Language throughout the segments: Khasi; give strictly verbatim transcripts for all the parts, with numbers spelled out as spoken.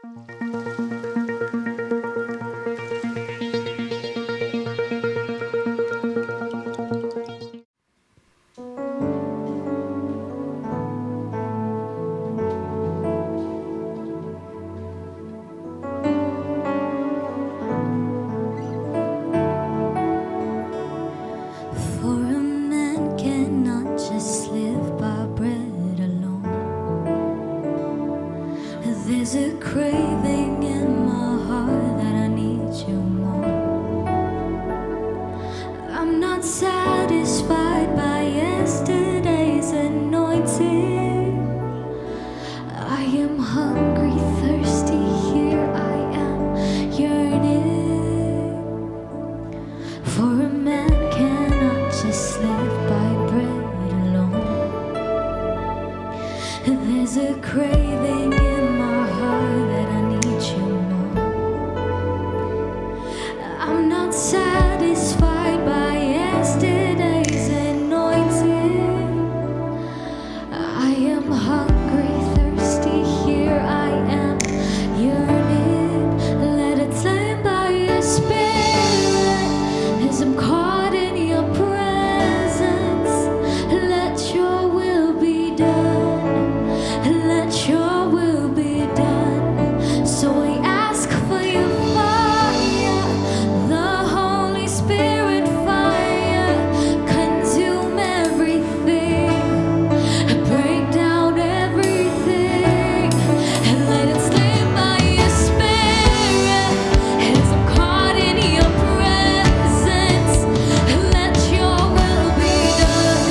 For a man cannot just live by bread alone. There's a craving in my heart that I need you more. I'm not satisfied by yesterday's anointing. I am hungry, thirsty, here I am yearning. For a man cannot just live by bread alone. There's a craving in my heart that I need you more. I'm not satisfied by yesterday's anointing. I am hungry, thirsty, here I am yearning. Let it flame by your spirit as I'm caught in your presence. Let your will be done. Let your will be done. So we ask for your fire, the Holy Spirit fire. Consume everything, break down everything, and let it stay by your spirit. As I'm caught in your presence, let your will be done.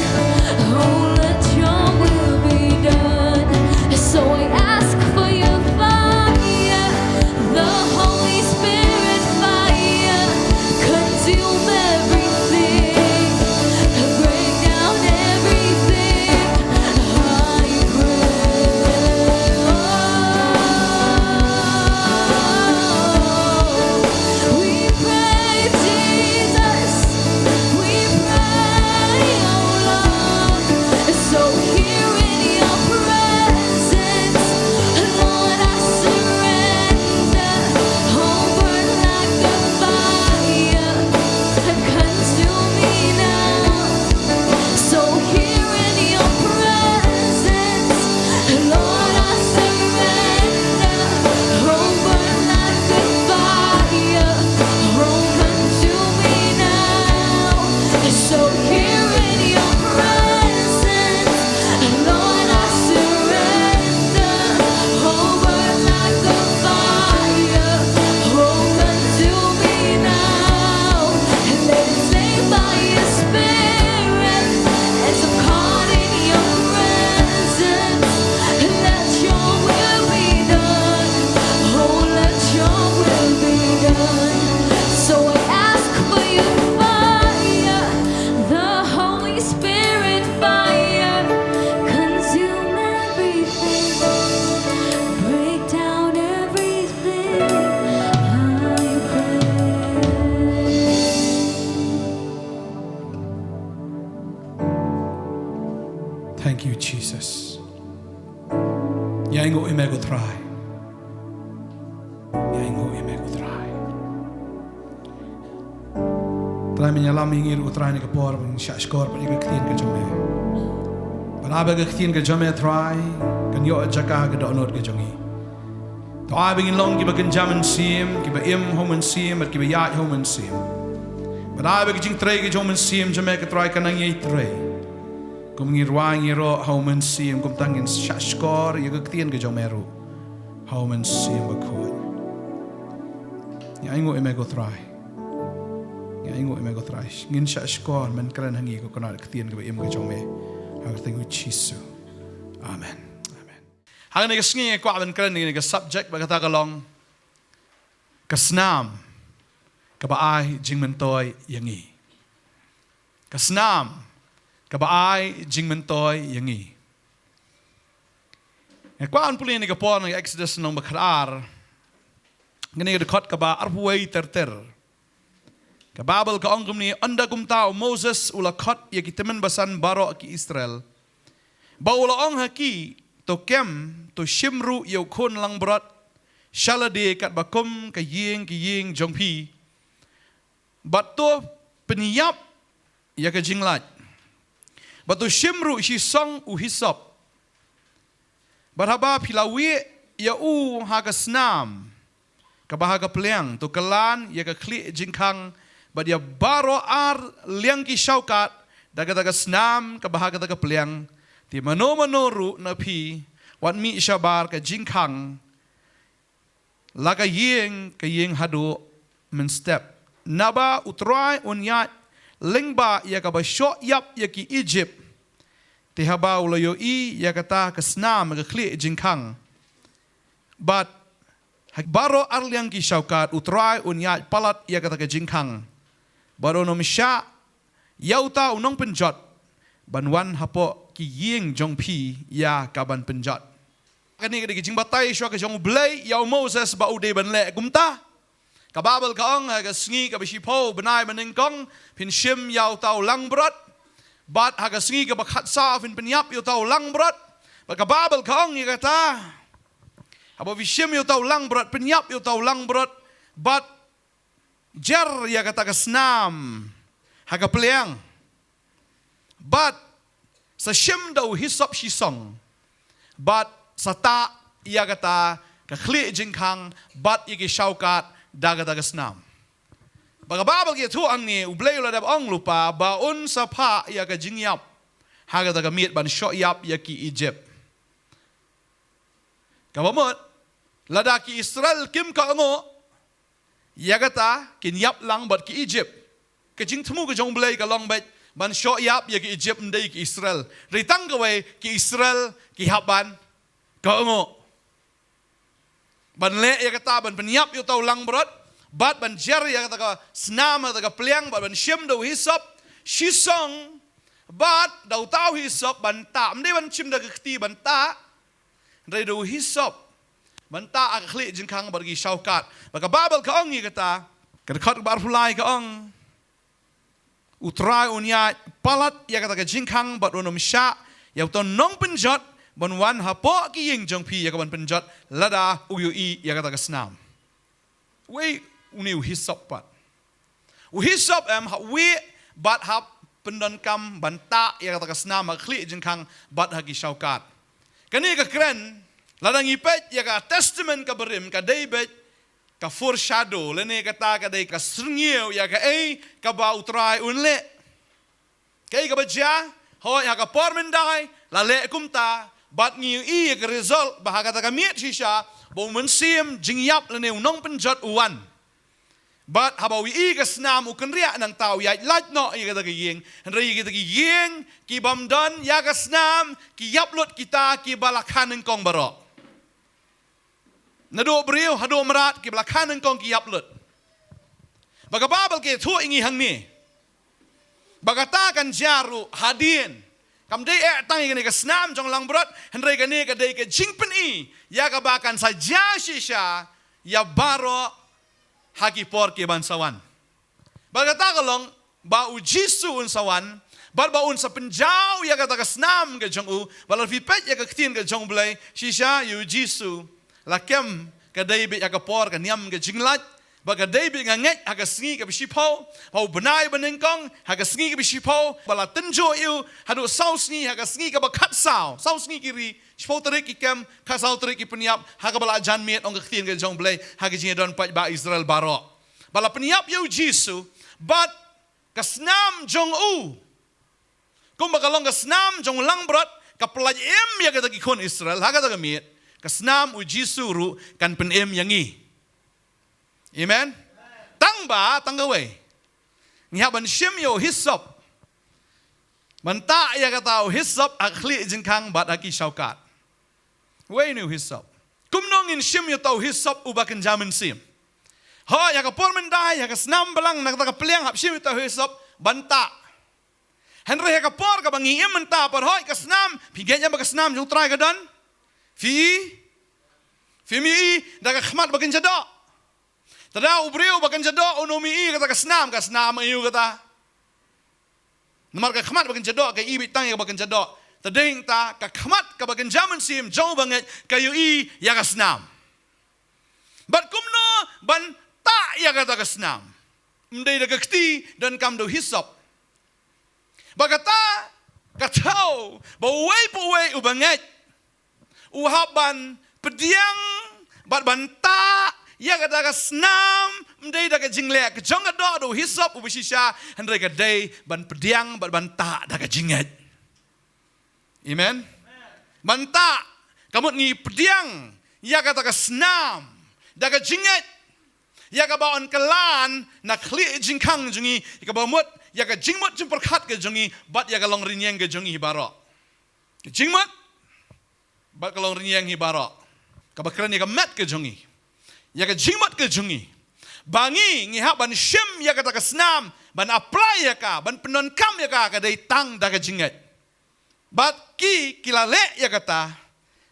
Oh, let your will be done. So I ask for your fire, the Holy Spirit fire. Consume everything, break down everything. I pray. Oh, we pray, Jesus. We pray, oh Lord. So here in your presence, Lord, I surrender. Oh, burn like a fire, consume me now. So here in your presence, Lord, I surrender. Oh, burn like a fire, oh, consume me now. So here in your presence, Lord, I surrender. Oh, burn like a fire, oh, consume me now. And let it stay by your spirit as I'm caught in your presence. Let your will be done. Oh, let your will be done. So I ask for your fire, the Holy Spirit fire. Consume everything. Break down everything. I pray. Thank you, Jesus. Ïa nguh ïa me ko Trai. Ïa nguh ïa me ko Trai. Trai, men ïalam ïa ngi ruh ko Trai ha kane ka por ban shah shkor bad ïa ka ktien ka jong me. Bad ai ba ka ktien ka jong me Trai kan ïoh jaka ha ka dohnud ka jong ngi. To ai ba ngin long kiba kynja mynsiem, kiba im ha u Mynsiem bad kiba ïaid ha u Mynsiem. Bad ai ba ka jingtrei ka jong u Mynsiem jong me ko Trai kan nang ïai trei. Kum ngi rwai ngi ïaroh ha u Mynsiem, kumta ngin shah shkor ïa ka ktien ka jong me ruh ha u Mynsiem Bakhuid. Ngi ainguh ïa me ko Trai. Ngi ainguh ïa me ko Trai. Ngin shah shkor, men kren ha ngi ko Kynrad ktien kaba im ka jong me. Ha ka kyrteng u Jisu. Amen. Amen. Ha kane ka sngi nga kwah ban kren ïa kane ka subject ba kata ka long: Ka snam kaba ai jingmyntoi ïa ngi. Ka snam kaba ai jingmyntoi ïa ngi. Nga kwah ban pule ïa kane ka por na ka Exodus lynnong ba khatar. Kane ka dkhot kaba arphew wei ter ter. Ka Baibl ka ong kumne: Ynda kumta u Moses u la khot ïa ki tymmen basan baroh ki Israel, bad u la ong ha ki, to kem, to shim ruh ïa u khun langbrot sha lade katba kum ka ïing ka ïing jong phi, bad to pynïap ïa ka jinglait, bad to shim ruh shisong u hisop. Bad haba phi la wieh ïa u ha ka snam kaba ha ka pliang, to kylla ïa ka khlieh jingkhang bad ïa baroh ar liang ki shaukat da kata ka snam kaba ha kata ka pliang. Te mano mano ruh na phi wat mih shabar ka jingkhang la ka ïing ka ïing haduh mynstep, naba U Trai un ïaid lyngba ïa kaba shoh ïap ïa ki Ijipt. Te haba u la ïohi ïa kata ka snam ka khlieh jingkhang bad ha baroh ar liang ki shaukat, U Trai un ïaid palat ïa kata ka jingkhang, bad un ym shah ïa uta u nongpynjot ban wan hapoh ki ïing jong phi ïa ka ban pynjot. Kane ka dei ka jingbatai shuwa ka jong U Blei ïa u Moses ba u dei ban leh kumta. Ka Baibl ka ong, ha ka sngi kaba shiphew bnai ba nyngkong phin shim ïa uta u langbrot, bad ha ka sngi kaba khatsaw phin pynïap ïa uta u langbrot. Bad ka Baibl ka ong ïa kata, haba phi shim ïa uta u langbrot, pynïap ïa uta u langbrot, bad jer ïa kata ka snam ha ka pliang, bad sa shim da u hisop shisong, bad sa tah ïa kata ka khlieh jingkhang bad ïa ki shaukat da kata ka snam. Bad ka Baibl ka ïathuh hangne, U Blei u la dep ong lypa ba un sa phah ïa ka jingïap ha kata ka miet ban shoh ïap ïa ki Ijipt. Kaba mut, lada ki Israel kim kohnguh ïa kata, kin ïap lang bad ki Ijipt. Ka jingthmu ka jong U Blei ka long beit ban shoh ïap ïa ki Ijipt, ym dei ki Israel. Hynrei tang kawei, ki Israel ki hap ban kohnguh ban leh ïa kata, ban pynïap ïa uta u langbrot, bad ban jer ïa kata ka snam ha kata ka pliang, bad ban shim da u hisop shisong, bad da uta u hisop ban tah. Ym dei ban shim da ka kti ban tah, hynrei da u hisop ban tah ha ka khlieh jingkhang bad ki shaukat. Bad ka Baibl ka ong ïa kata, ka dkhot kaba arphew lai ka ong, U Trai un ïaid palat ïa kata ka jingkhang bad un ym shah ïa uta u nongpynjot ban wan hapoh ki ïing jong phi ïa ka ban pynjot lada u ïohi ïa kata ka snam. Wei une u hisop pat. U hisop em hap wieh bad hap pyndonkam ban tah ïa kata ka snam ha ka khlieh jingkhang bad ha ki shaukat. Kane ka kren, lada ngi peit ïa ka Testament kaba rim, ka dei beit ka foreshadow, lane kata ka dei ka syrngiew ïa kaei kaba U Trai un leh. Kaei kaba jia, hooid ha ka por myndai la leh kumta, bad ngi ïohi ïa ka result ba ha kata ka miet shisha ba u mynsiem jingïap lane u nongpynjot u wan. Bad haba u ïohi ka snam u kynriah, nangta u ïaid lait noh ïa kata ka ïing. Hynrei ïa kita ki ïing ki bym don ïa ka snam ki ïap lut, kita kiba la kha nyngkong baroh. Naduh briew haduh mrad kiba la kha nyngkong ki ïap lut. Bad ka Baibl ka ïathuh ïa ngi hangne ba kata kan jia ruh hadien. Kam dei eh tang ïa kane ka snam jong langbrot, hynrei kane ka dei ka jingpyni ïa kaba kan sa jia shisha ïa baroh ha ki por kiban sa wan. Bad kata ka long ba U Jisu un sa wan, bad ba un sa pynjaw ïa kata ka snam ka jong u. Bad lada phi peit ïa ka ktien ka jong U Blei, shisha ïa U Jisu la kem ka dei beit ha ka por ka niam ka jinglait, bad ka dei beit, nga ngeit, ha ka sngi kaba shiphew, ha u bnai ba nyngkong, ha ka sngi kaba shiphew, ba la tynjuh ïa u haduh saw sngi, ha ka sngi kaba khatsaw, saw sngi ki ri, shiphew tarik ki kem, khatsaw tarik ki pynïap, ha kaba la jan miet, ong ka ktien ka jong U Blei, ha ka jingïadon paidbah Israel baroh. Ba la pynïap ïa U Jisu, bad ka snam jong u, kumba ka long ka snam jong u langbrot, ka pyllait im ïa kata ki khun Israel ha kata ka miet, ka snam U Jisu ruh kan pynim ïa ngi. Amen. Tang ba, tang kawei, ngi hap ban shim ïa u hisop ban tah ïa kata u hisop ha ka khlieh jingkhang bad ha ki shaukat. Wei une u hisop? Kumno ngin shim ïa uta u hisop uba kynja mynsiem? Hooid, ha ka por myndai, ha ka snam balang, na kata ka pliang hap shim ïa uta u hisop ban tah. Hynrei ha ka por kaba ngi im mynta pat, hooid, ka snam, phi ngeit em ba ka snam jong U Trai ka don? Phi, phim ïohi da ka khmat ba kynja doh. Te da u briew ba kynja doh un ym ïohi kata ka snam, ka snam aïu kata? Namar ka khmat ba kynja doh ka ïohi beit tang ïa kaba kynja doh. Te dei nangta ka khmat kaba kynja mynsiem jong u bangeit ka ïohi ïa ka snam. ban tah ïa kata ka snam. Ym dei da ka kti, donkam da u hisop. Ba kata ka thew ba uwei pa uwei u bangeit u hap ban pdiang bad ban tah ïa kata ka snam, ym dei da ka jingleh ka jong ka doh da u hisop u ba shisha, hynrei ka dei ban pdiang bad ban tah da ka jingngeit. Amen. Ban tah, ka mut ngi pdiang ïa kata ka snam da ka jingngeit, ïa kaba yn kylla na khlieh jingkhang jong ngi, ïa kaba mut ïa ka jingmut jingpyrkhat ka jong ngi bad ïa ka longrynïeng ka jong ngi baroh. Ka jingmut bad ka longrynïeng hi baroh, kaba kren ïa ka met ka jong ngi, ïa ka jingmut ka jong ngi, ba ngi ngi hap ban shim ïa kata ka snam, ban apply ïa ka, ban pyndonkam ïa ka, ka dei tang da ka jingngeit. Bad ki ki la leh ïa kata,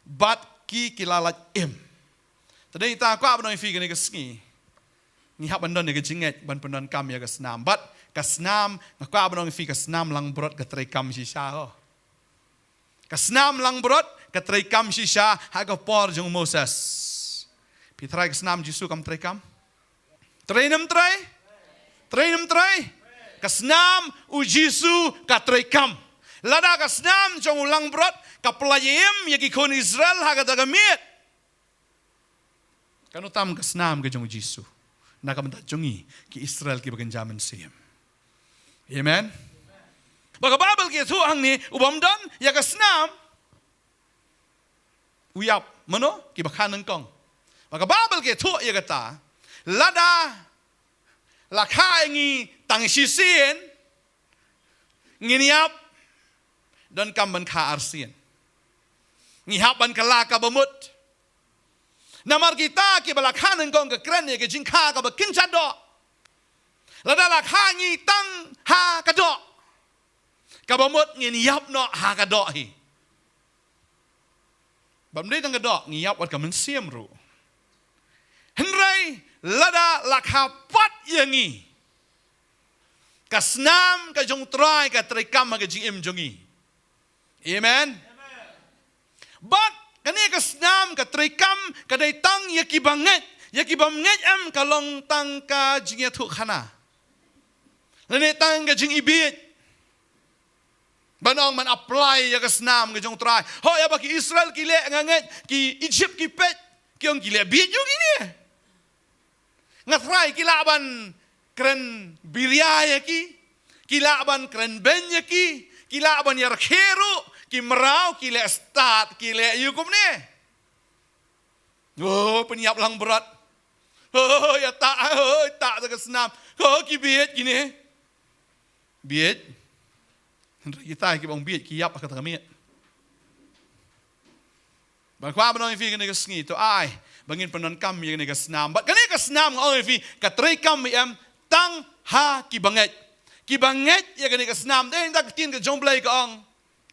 bad ki ki la lait im. Te dei ta kwah ban ong ïa phi kane ka sngi, ngi hap ban don ïa ka jingngeit ban pyndonkam ïa ka snam. Bad ka snam, nga kwah ban ong ïa phi, ka snam langbrot ka treikam shisha ho. Ka snam langbrot ka treikam shisha ha ka por jong u Moses. Phi tharai ka snam Jisu kam treikam? Trei ne ym trei? Trei ne ym trei? Ka snam u Jisu ka treikam. Lada ka snam jong u langbrot ka pynlait im ïa ki khun Israel ha kata ka miet, kano tam ka snam ka jong u Jisu na ka bynta jong ngi ki Israel kiba kynja mynsiem. Amen. Ba ka Baibl ka ïathuh hangne, u bym don ïa ka snam u ïap. Mano? Kiba kha nyngkong. Ba ka Baibl ka ïathuh ïa kata, lada la kha ïa ngi tang shisien, ngin ïap, donkam ban kha arsien. Ngi hap ban kylla kaba mut. Namar kita kiba la kha nyngkong ka kren ïa ka jingkha kaba kynja doh. Lada la kha ngi tang ha ka doh, kaba mut ngin ïap noh ha ka doh hi. Bym dei tang ka doh, ngi ïap wat ka mynsiem ruh. Hynrei lada la kha pat ïa ngi ka snam ka jong u Trai, ka treikam ha ka jingim jong ngi. Amen. Bad kane ka snam ka treikam ka dei tang ïa kiba ngeit, ïa kiba ngeit em ka long tang ka jingïathuhkhana, lane tang ka jingibieit. Ban ong ban apply ïa ka snam ka jong u Trai. Ho, ïa ba ki Israel ki leh nga ngeit, ki Egypt ki peit, ki ong ki leh bieit ïa kine. Nga tharai ki lah ban kren biria ïa ki, ki lah ban kren beiñ ïa ki, ki lah ban ïarkhie ruh, ki mraw ki leh stad, ki leh ïa kumne. Oh, pynïap langbrot. Oh, ïa tah, oh, tah da ka snam. Oh, ki bieit kine. Bieit. Hynrei kita kiba ong bieit ki ïap ha kata ka miet. Ba kwah ban ong ïa phi kane ka sngi, to ai ba ngin pyndonkam ïa kane ka snam. Bad kane ka snam nga ong ïa phi ka treikam em tang ha kiba ngeit. Kiba ngeit ïa kane ka snam. Dei na ka ktien ka jong U Blei ka ong,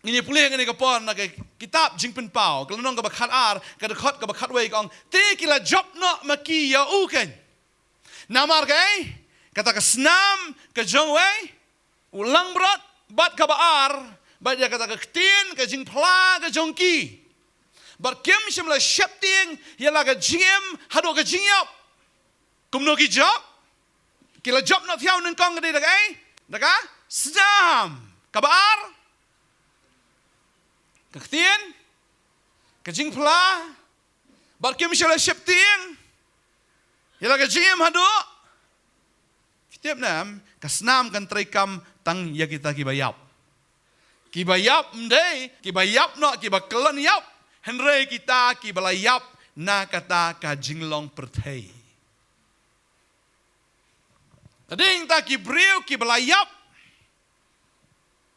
ngin ïa pule ha kane ka por na ka kitab Jingpynpaw, ka lynnong kaba khatar, ka dkhot kaba khatwei, ka ong, te ki la jop noh ma ki ïa u keiñ. Namar kaei? Kata ka snam ka jong uei? U langbrot. Bad kaba ar, bad ïa kata ka ktien ka jingphla ka jong ki. Bad kim shym la sheptieng ïa la ka jingim haduh ka jingïap. Kumno ki jop? Ki la jop noh thiaw nyngkong, ka dei da kaei? Da ka snam. Kaba ar, ka ktien ka jingphla. Bad kim shym la sheptieng ïa la ka jingim haduh. Phi tip ne em, ka snam kan treikam tang ïa kita kiba ïap. Kiba ïap ym dei kiba ïap noh, kiba kyllon ïap, hynrei kita kiba la ïap na kata ka jinglong pyrthei. Te dei kita ki briew kiba la ïap.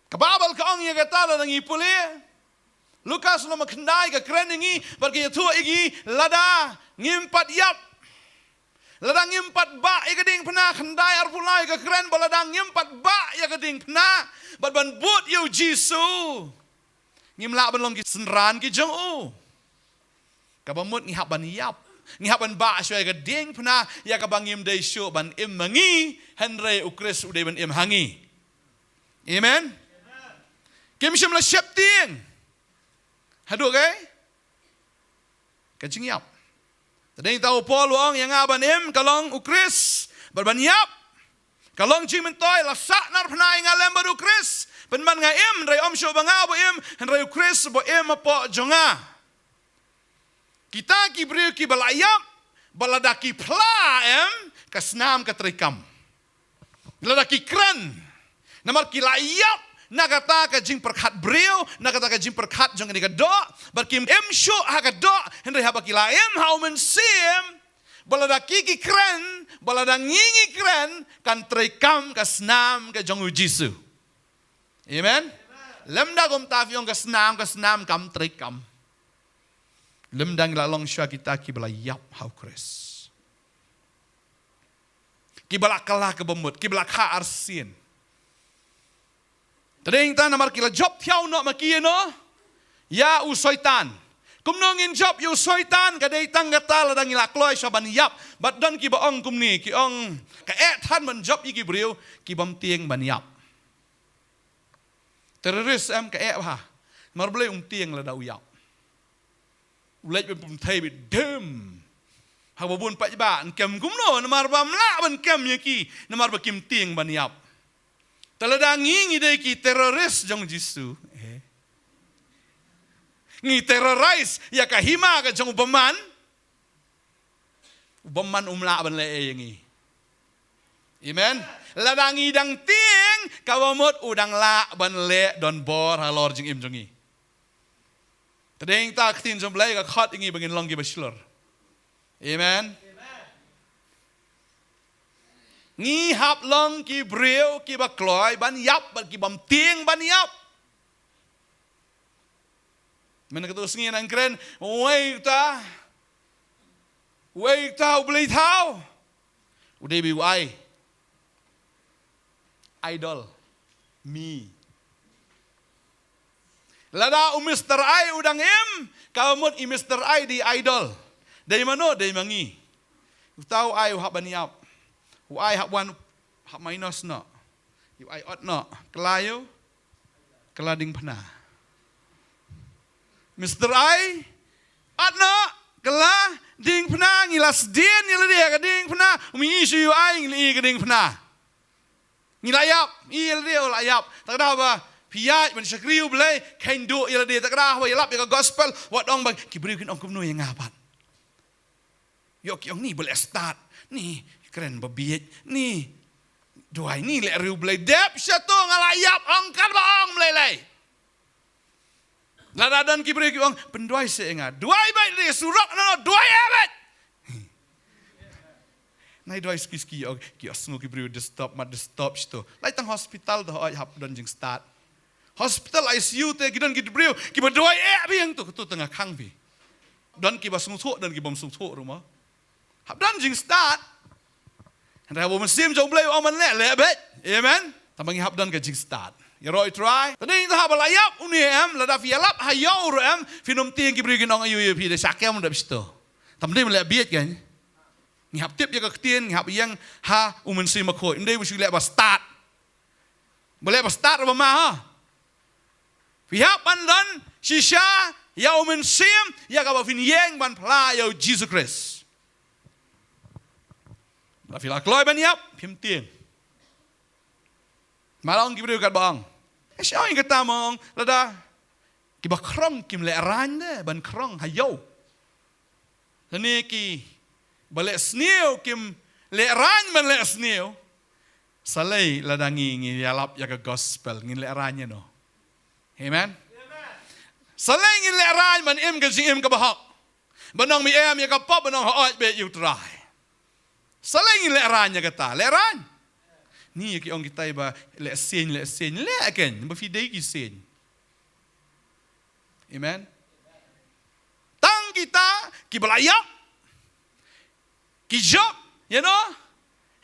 Ka Baibl ka ong ïa kata, lada ngi pule Lukas lynnong khyndai, ka kren ïa ngi bad ka ïathuh ïa ngi, lada ngim pat ïap, lada ngim pat bah ïa ka diengphna. Khyndai arphew lai ka kren ba lada ngim pat bah ïa ka diengphna bad ban bud ïa u Jisu, ngim lah ban long ki synran ki jong u. Kaba mut ngi hap ban ïap. Ngi hap ban bah shuwa ïa ka diengphna ïa kaba ngim dei shuh ban im ma ngi, hynrei u Khrist u dei ban im ha ngi. Amen. Kim shym la sheptieng haduh kaei? Ka jingïap. Tadei ta u Paul u ong ïa nga ban im ka long u Khrist, bad ban ïap ka long jingmyntoi. La sah narphna ïa nga lem bad u Khrist. Pynban nga im, hynrei ym shuh ba nga ba im, hynrei u Khrist ba im hapoh jong nga. Kita ki briew kiba la ïap, ba lada ki phla em, ka snam ka treikam. Lada ki kren. Namar ki la ïap na kata ka jingpyrkhat briew, na kata ka jingpyrkhat jong kane ka doh, bad kim im shuh ha ka doh, hynrei haba ki la im ha u Mynsiem, ba lada ki ki kren, ba lada ngi ngi kren, kan treikam ka snam ka jong u Jisu. Amen. Lymda kumta phi ong ka snam, ka snam kam treikam. Lymda ngi la long shuwa kita kiba la ïap ha u Khrist. Kiba la kylla kaba mut, kiba la kha arsien. Tadei ta namar ki la jop thiaw noh ma ki ïa no, ïa u Soitan. Kumno ngin jop ïa u Soitan, ka dei tang kata lada ngi la kloi shuwa ban ïap. Bad don kiba ong kumne, ki ong ka eh than ban jop ïa ki briew kibym tieng ban ïap. Terrorist em ka eh bha. Namar Blei um tieng lada u ïap. U leit ban pynthei beit dem. Haba bun paidbah yn kem kumno, namar ba ym lah ban kem ïa ki, namar ba kim tieng ban ïap. Te lada ngi ngi dei ki terrorist jong Jisu, eh. Ngi terrorize ïa ka hima ka jong u bymman. U bymman um lah ban leh ei ïa ngi. Amen. Lada ngi dang tieng, kaba mut u dang lah ban leh donbor halor jingim jong ngi. Tadei ta ka ktien jong Blei ka khot ïa ngi ba ngin long kiba shlur. Amen. Ngi hap long ki briew kiba kloi ban ïap, bad kibym tieng ban ïap. Mynta kato sngi nang kren, wei uta. Wei uta u blei thaw. U dei beit u ai. Idol. Mi. Lada u Mister Ai u dang im, ka mut i Mister Ai dei idol. Dei mano, dei ma ngi. Uta u ai u hap ban ïap. U ai hap wan, hap minus noh. U ai ot noh. Kylla ïa u. Kylla diengphna. Mister Ai, ot noh, kylla diengphna, ngi la sdien ïa lade ka diengphna, um ïohi shuh ïa u Ai ngi la ïohi ka diengphna. Ngi la ïap, ïa lade u la ïap. Te lada ba phi ïaid ban shakri U Blei, kheiñ duh ïa lade, te lada ba ïalap ïa ka gospel, wat ong ba ki briew kin ong kumno ïa nga pat. Ïoh ki ong ni ba leh stad, ni kren ba bieit, ni duwai, ni leh riewblei. Dep shato, nga la ïap, ong katba ong, ym lei lei. Lada don ki briew ki ong pynduwai seh ïa nga, duwai beit, leh surok, no, no, duwai ïa beit. Nai duwai suki suki, ong ki, ong sngew ki briew disturb, mat disturb shato. Lait tang hospital te hooid hap don jingstad. Hospital I C U te ki don ki briew kiba duwai eh biang, to, to tang khang phi. Don kiba sngewthuh, don kibym sngewthuh ruh mo. Hap don jingstad. Hynrei haba u Mynsiem jong U Blei u ong ban leh, leh beit. Amen. Tangba ngi hap don ka jingstad. Ïaroh ïa U Trai. Tang dei te haba la ïap une em, lada phi ïalap ha ïew ruh em, phin ym tieng, ki briew kin ong aïu ïa phi, da shah kem da phi shato. Tang dei ban leh bieit kan. Ngi hap tip ïa ka ktien, ngi hap ïeng ha u Mynsiem Bakhuid. Ym dei ba shu leh ba stad. Ba leh ba stad ba ma ha. Phi hap ban don shisha ïa u Mynsiem, ïa kaba phin ïeng ban phla ïa u Jisu Khrist. Lada phi la kloi ban ïap, phim tieng. Ma la ong ki briew katba ong. Eh, shu ong kata mo, lada kiba khrong kim lehraiñ de ban khrong ha ïew. Lane kiba leh sniew kim lehraiñ ban leh sniew. Sa lei lada ngi ngi ïalap ïa ka gospel, ngin lehraiñ ïa no? Amen. Sa lei ngin lehraiñ ban im ka jingim kaba hok. Ban ong me em ïa ka pop, ban ong hooid beit ïa U Trai. Sa lei ngin lehraiñ ïa kata, lehraiñ. Ni ïa ki ong kitai ba leh sieñ, leh sieñ, leh ken, ba phi dei ki sieñ. Amen. Tang kita kiba la ïap, ki jop, you know.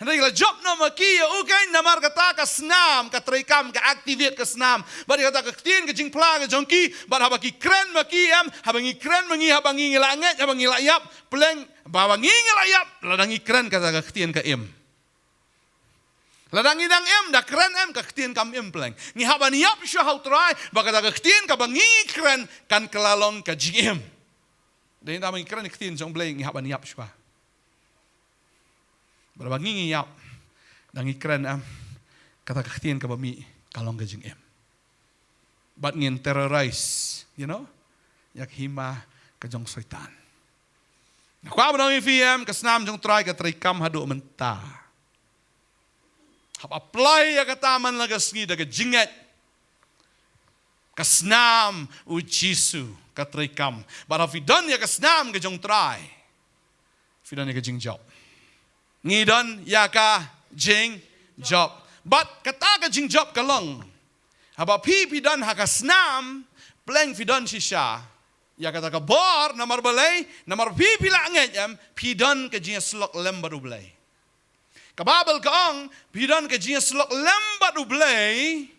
Hynrei la jop noh ma ki ïa u keiñ namar kata ka snam ka treikam, ka activate ka snam. Bad ïa kata ka ktien ka jingphla ka jong ki, bad haba ki kren ma ki em, haba ngi kren ma ngi, haba ngi ngi la ngeit, haba ngi la ïap, pleng ba, ba ngi ngi la ïap, lada ngi kren kata ka ktien ka im. Lada ngi dang im, da kren em, ka ktien kam im pleng. Ngi hap ban ïap shuwa ha U Trai, ba kata ka ktien kaba ngi ngi kren kan kylla long ka jingim. Dei da ba ngi kren ïa ka ktien jong U Blei ngi hap ban ïap shuwa. Bad ba ngi ngi ïap, da ngi kren em, kata ka ktien kaba mih ka long ka jingim. Bad ngin terrorize, you know, ïa ka hima ka jong Soitan. Nga kwah ban ong ïa phi em, ka snam jong U Trai ka trei kam haduh mynta. Hap apply ïa kata man la ka sngi da ka jingngeit. Ka snam U Jisu ka trei kam. Bad haba phi don ïa ka snam ka jong U Trai, phi don ïa ka jingjop. Ngi don ïa ka jingjop. Bad kata ka jingjop ka long, haba phi phi don ha ka snam, pleng phi don shisha ïa kata ka bor, namar balei, namar phi phi la ngeit em, phi don ka jingïasyllok lem bad U Blei. Ka Baibl ka ong, phi don ka jingïasyllok lem bad U Blei.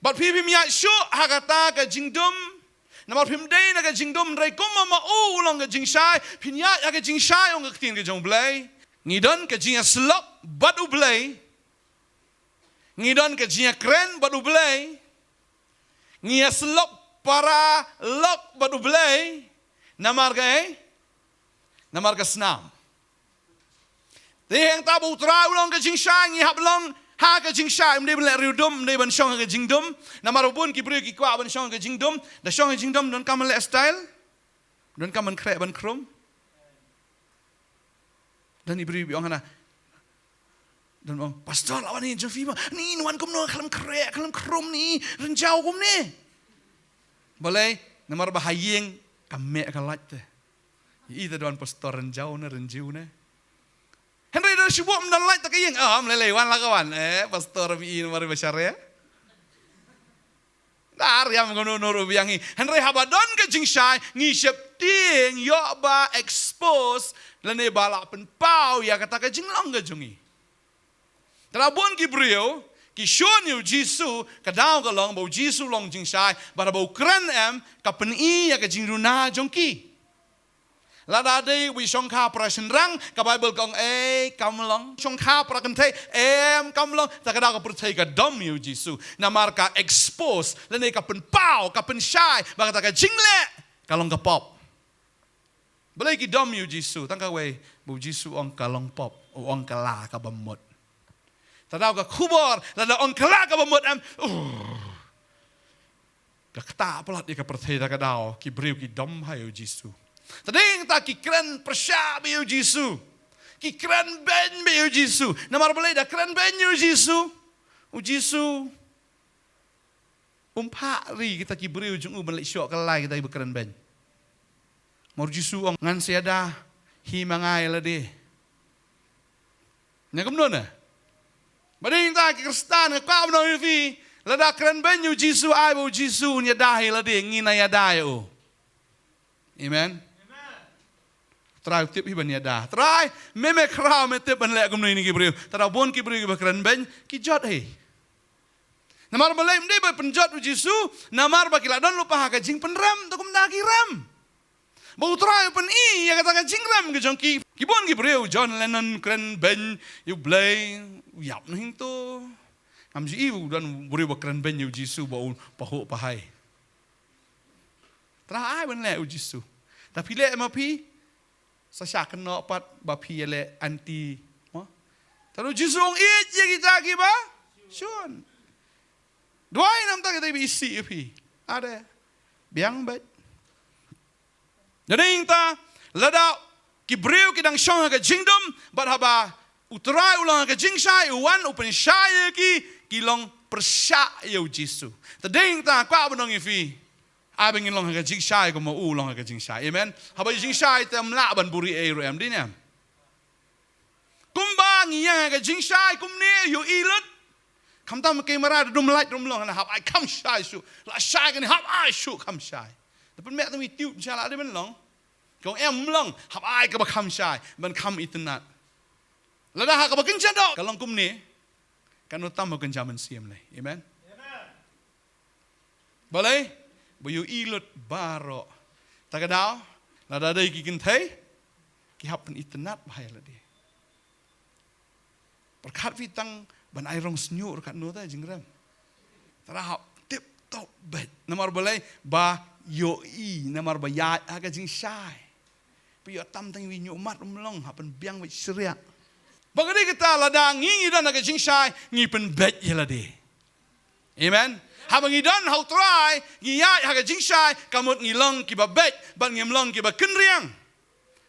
Bad phi phim ïaid shuh ha kata ka jingdum. Namar phim dei na ka jingdum, hynrei kumba ma u u long ka jingshai, phin ïaid ha ka jingshai, ong ka ktien ka jong U Blei. Ngi don ka jingïasyllok bad U Blei. Ngi don ka jingïakren bad U Blei. Ngi ïasyllok paralok bad U Blei. Namar ka, eh? Namar ka snam. Te hangta ba U Trai u long ka jingshai, ngi hap long ha ka jingshai. Ym dei ban leh riewdum, ym dei ban shong ha ka jingdum. Namar bun ki briew ki kwah ban shong ha ka jingdum. Da shong ha ka jingdum, donkam ban leh style. Donkam ban khreh ban khrum. Don i briew ba ong hana. Don ong, "Pastor, la wan hi jong phi ma. Ni, ni wan kumno, khlem khreh, khlem khrum ni, rynjaw kumne." Balei, namar ba ha ïing ka meh ka lait te. I te don pastor rynjaw ne, rynjaw ne. Hynrei da shu buh ym don lait te ka ïing. Ah, ym lei lei, wan la ka wan. Eh, pastor mi i namar ba share. Dar ïam kumno, no ruh biang hi. Hynrei haba don ka jingshai, ngi sheptieng ïoh ba expose lane ba la pynpaw ïa kata ka jinglong ka jong ngi. Te da bun ki briew ki shun ïa U Jisu, ka daw ka long ba U Jisu long jingshai, bad haba u kren em, ka pyni ïa ka jingduna jong ki. Lada dei u shongkha para shynrang, ka Baibl ka ong, "Ei, kam long." Shongkha para kynthei, "Em, kam long." Te ka daw ka pyrthei ka dom ïa U Jisu. Namar ka expose, lane ka pynpaw, ka pynshai ba kata ka jingleh ka long ka pop. Balei ki dom ïa U Jisu? Tang kawei, ba U Jisu u ong ka long pop, u ong ka la kaba mut. Te daw ka khubor, lada ong ka la kaba mut em, uh, ka ktah palat ïa ka pyrthei. Te ka daw ki briew ki dom ha ïa U Jisu. Te dei hangta ki kren pyrshah bha ïa U Jisu. Ki kren beiñ bha ïa U Jisu. Namar balei da kren beiñ ïa U Jisu? U Jisu um phah ri kita ki briew jong u ban leit shoh kyllai kita kiba kren beiñ. Namar U Jisu u ong, "Ngan sa ïada hi ma nga ïa lade." Ïa kumno ne? Ba dei hangta ki Khristan, nga kwah ban ong ïa phi, lada kren beiñ ïa U Jisu, ai ba U Jisu un ïada hi lade, ngin ïada ïa u. Amen. Trai u tip hi ban ïada. Trai, me me khraw, me tip ban leh kumno ïa kine ki briew. Te da bun ki briew kiba kren beiñ, ki jot hi. Namar balei? Ym dei ba pynjot U Jisu, namar ba ki la don lypa ha ka jingpynrem, te kumta ki rem. Ba U Trai u pyni ïa kata ka jingrem ka jong ki. Ki bun ki briew, John Lennon kren beiñ ïa U Blei, u ïap na hangto. Ngam ju i u don briew ba kren beiñ ïa U Jisu ba u pahuh pahai. Trai, ai ban leh U Jisu. Te phi leh ma phi, sa shah kynnoh pat ba phi ïaleh anti, mo? Te U Jisu u ong, ïeit ïa kita kiba shun. Duwai namar kita kiba isih ïa phi. Ade. Biang beit. Te dei hangta, lada ki briew ki dang shong ha ka jingdum, bad haba U Trai u long ha ka jingshai, u wan u pynshai ïa ki, ki long pyrshah ïa U Jisu. Te dei hangta, kwah ban ong ïa phi, ai ba ngin long ha ka jingshai kumba u long ha ka jingshai. Amen. Haba ïa jingshai te ym lah ban buhrieh ei ruh em, dei ne em? Kumba ngi ïeng ha ka jingshai kumne, ïohi lut. Khamtam ka kamera da dum light dum long, hap ai kham shai shuh. La shai kane, hap ai shuh kham shai. Da pynmih tang ïa tube sha la dei ban long. Ka ong em long, hap ai kaba kham shai ban kham itynnad. Lada ha kaba kynja doh ka long kumne, kan ym tam ha kynja mynsiem lei. Amen. Balei? Ba ïohi lut baroh. Te ka daw, lada dei ki kynthei, ki hap pynitynnad bha ïa lade. Pyrkhat phi tang ban ai rong shñiuh ruh katno te jingrem. Te da hap tip To beit. Namar balei? Ba ïohi, namar ba ïaid ha ka jingshai. Ba ïoh tam tang wi ñiuh mat um long, ha pynbiang beit shriah. Ba ka dei kata lada ngi ngi don ha ka jingshai, ngi pynbeit ïa lade. Amen. Haba ngi don ha U Trai, ngi ïaid ha ka jingshai, ka mut ngi long kiba beit, bad ngim long kiba kynriang.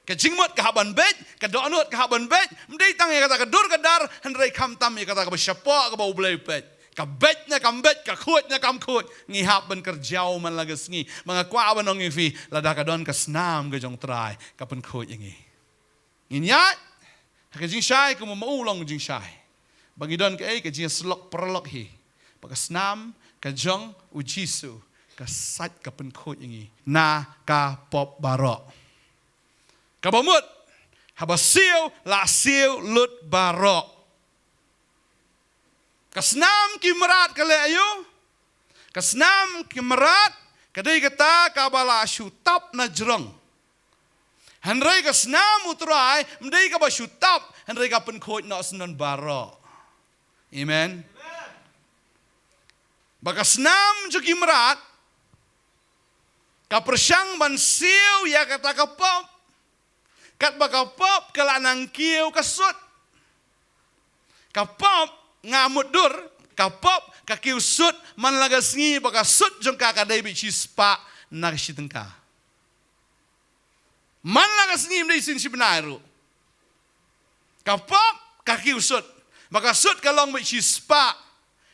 Ka jingmut ka hap ban beit, ka dohnud ka hap ban beit, ym dei tang ïa kata ka dur ka dar, hynrei khamtam ïa kata kaba shapoh kaba U Blei u peit. Ka beit ne kam beit, ka khuid ne kam khuid, ngi hap ban kyrjaw man la ka sngi. Ma nga kwah ban ong ïa phi, lada ka don ka snam ka jong U Trai, ka pynkhuid ïa ngi. Ngin ïaid ha ka jingshai, kumba ma u long jingshai. Ba ngi don kaei, ka jingïasyllok paralok hi. Ba ka snam ka jong U Jisu, ka sait ka pynkhuid ïa ngi na ka pop baroh. Kaba mut, haba siew, la siew lut baroh. Ka snam ki mrad ka leh aïu? Ka snam ki mrad, ka dei kata kaba la shu tap na jrong. Hynrei ka snam U Trai, ym dei kaba shu tap, hynrei ka pynkhuid noh syndon baroh. Amen. Ba ka snam jong ki mrad, ka pyrshang ban siew ïa kata ka pop. Katba ka pop ka la nang kiew ka sut. Ka pop nga mutdur, ka pop ka kiew sut man la ka sngi ba ka sut jong ka ka dei beit shispah na ka shi tyngka. Man la ka sngi ym dei shisien shi bnai ruh. Ka pop ka kiew sut. Ba ka sut ka long beit shispah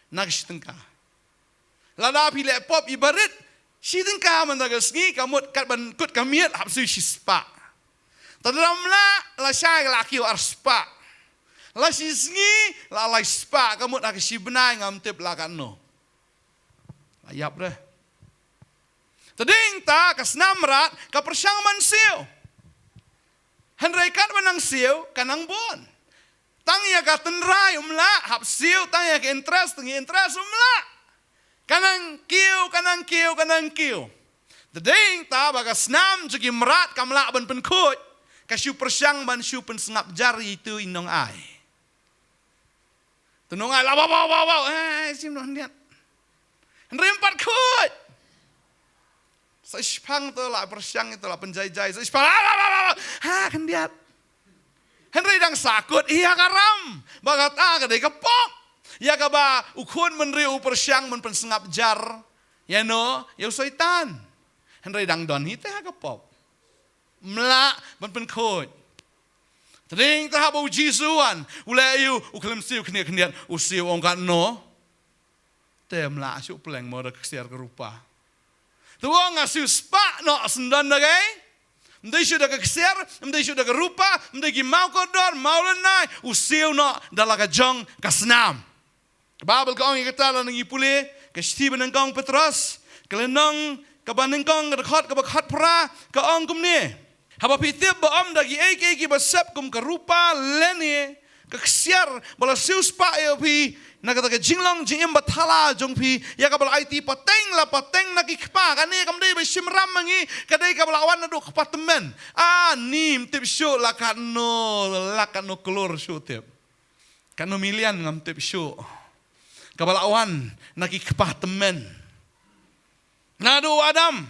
na ka shi tyngka. Lada phi leh pop ibarit shi tyngka man la ka sngi, ka mut katba kut ka miet hap siew shispah. Te lada ym lah, lashai ka la kiew arspah. La shi sngi la lai spah, ka mut ha ka shi bnai ngam tip la katno. La ïap re. Te dei ta ka snam mrad ka pyrshang ban siew. Hynrei katba nang siew ka nang bun. Tang ïa ka tynrai um lah hap siew, tang ïa ka interest, tang ïa interest um lah. Ka nang kiew, ka nang kiew, ka nang kiew. Te dei ta ba ka snam jong ki mrad kam lah ban pynkhuid. Ka shu pyrshang ban shu pynsngap jar ïa itu i nongai. Te nongai la ba ba ba ba, eh, shim noh khyndiat. Hynrei ym pat khuid. Sa shiphang te la pyrshang, te la pynjai jai, sa shiphang, ah, ba ba ba ba, ha khyndiat. Hynrei dang sahkut ïa ka ram. Ba kata ka dei ka pop. Ïa kaba u khun bynriew u pyrshang ban pynsngap jar ïano, ïa u Soitan. Hynrei dang don hi te ha ka pop. Ym lah ban pynkhuid. Te dei ta haba U Jisu u wan, u leh aïu, u khlem siew khyndiat khyndiat, u siew ong katno. Te ym lah shuh, pleng mo da ka ksiar ka rupa. Te u ong nga siew spah noh syndon da kaei? Ym dei shuh da ka ksiar, ym dei shuh da ka rupa, ym dei ki maw kordor, maw lynnai, u siew noh da la ka jong ka snam. Ka Baibl ka ong ïa kata lada ngi pule ka shithi banyngkong Petros, ka lynnong kaba nyngkong, ka dkhot kaba khatphra, ka ong kumne. Haba phi tip ba ym da kiei kiei kiba sep kum ka rupa lane ka ksiar ba la siew spah ïa phi na kata ka jinglong jingim bathala jong phi, ïa kaba la aiti pateng la pateng na ki kpa, kane kam dei ba shim ram ma ngi, ka dei kaba la wan naduh kpa tymmen. Ani ym tip shuh la katno, la katno klur shuh tip. Katno million ngam tip shuh. Kaba la wan na ki kpa tymmen. Naduh u Adam.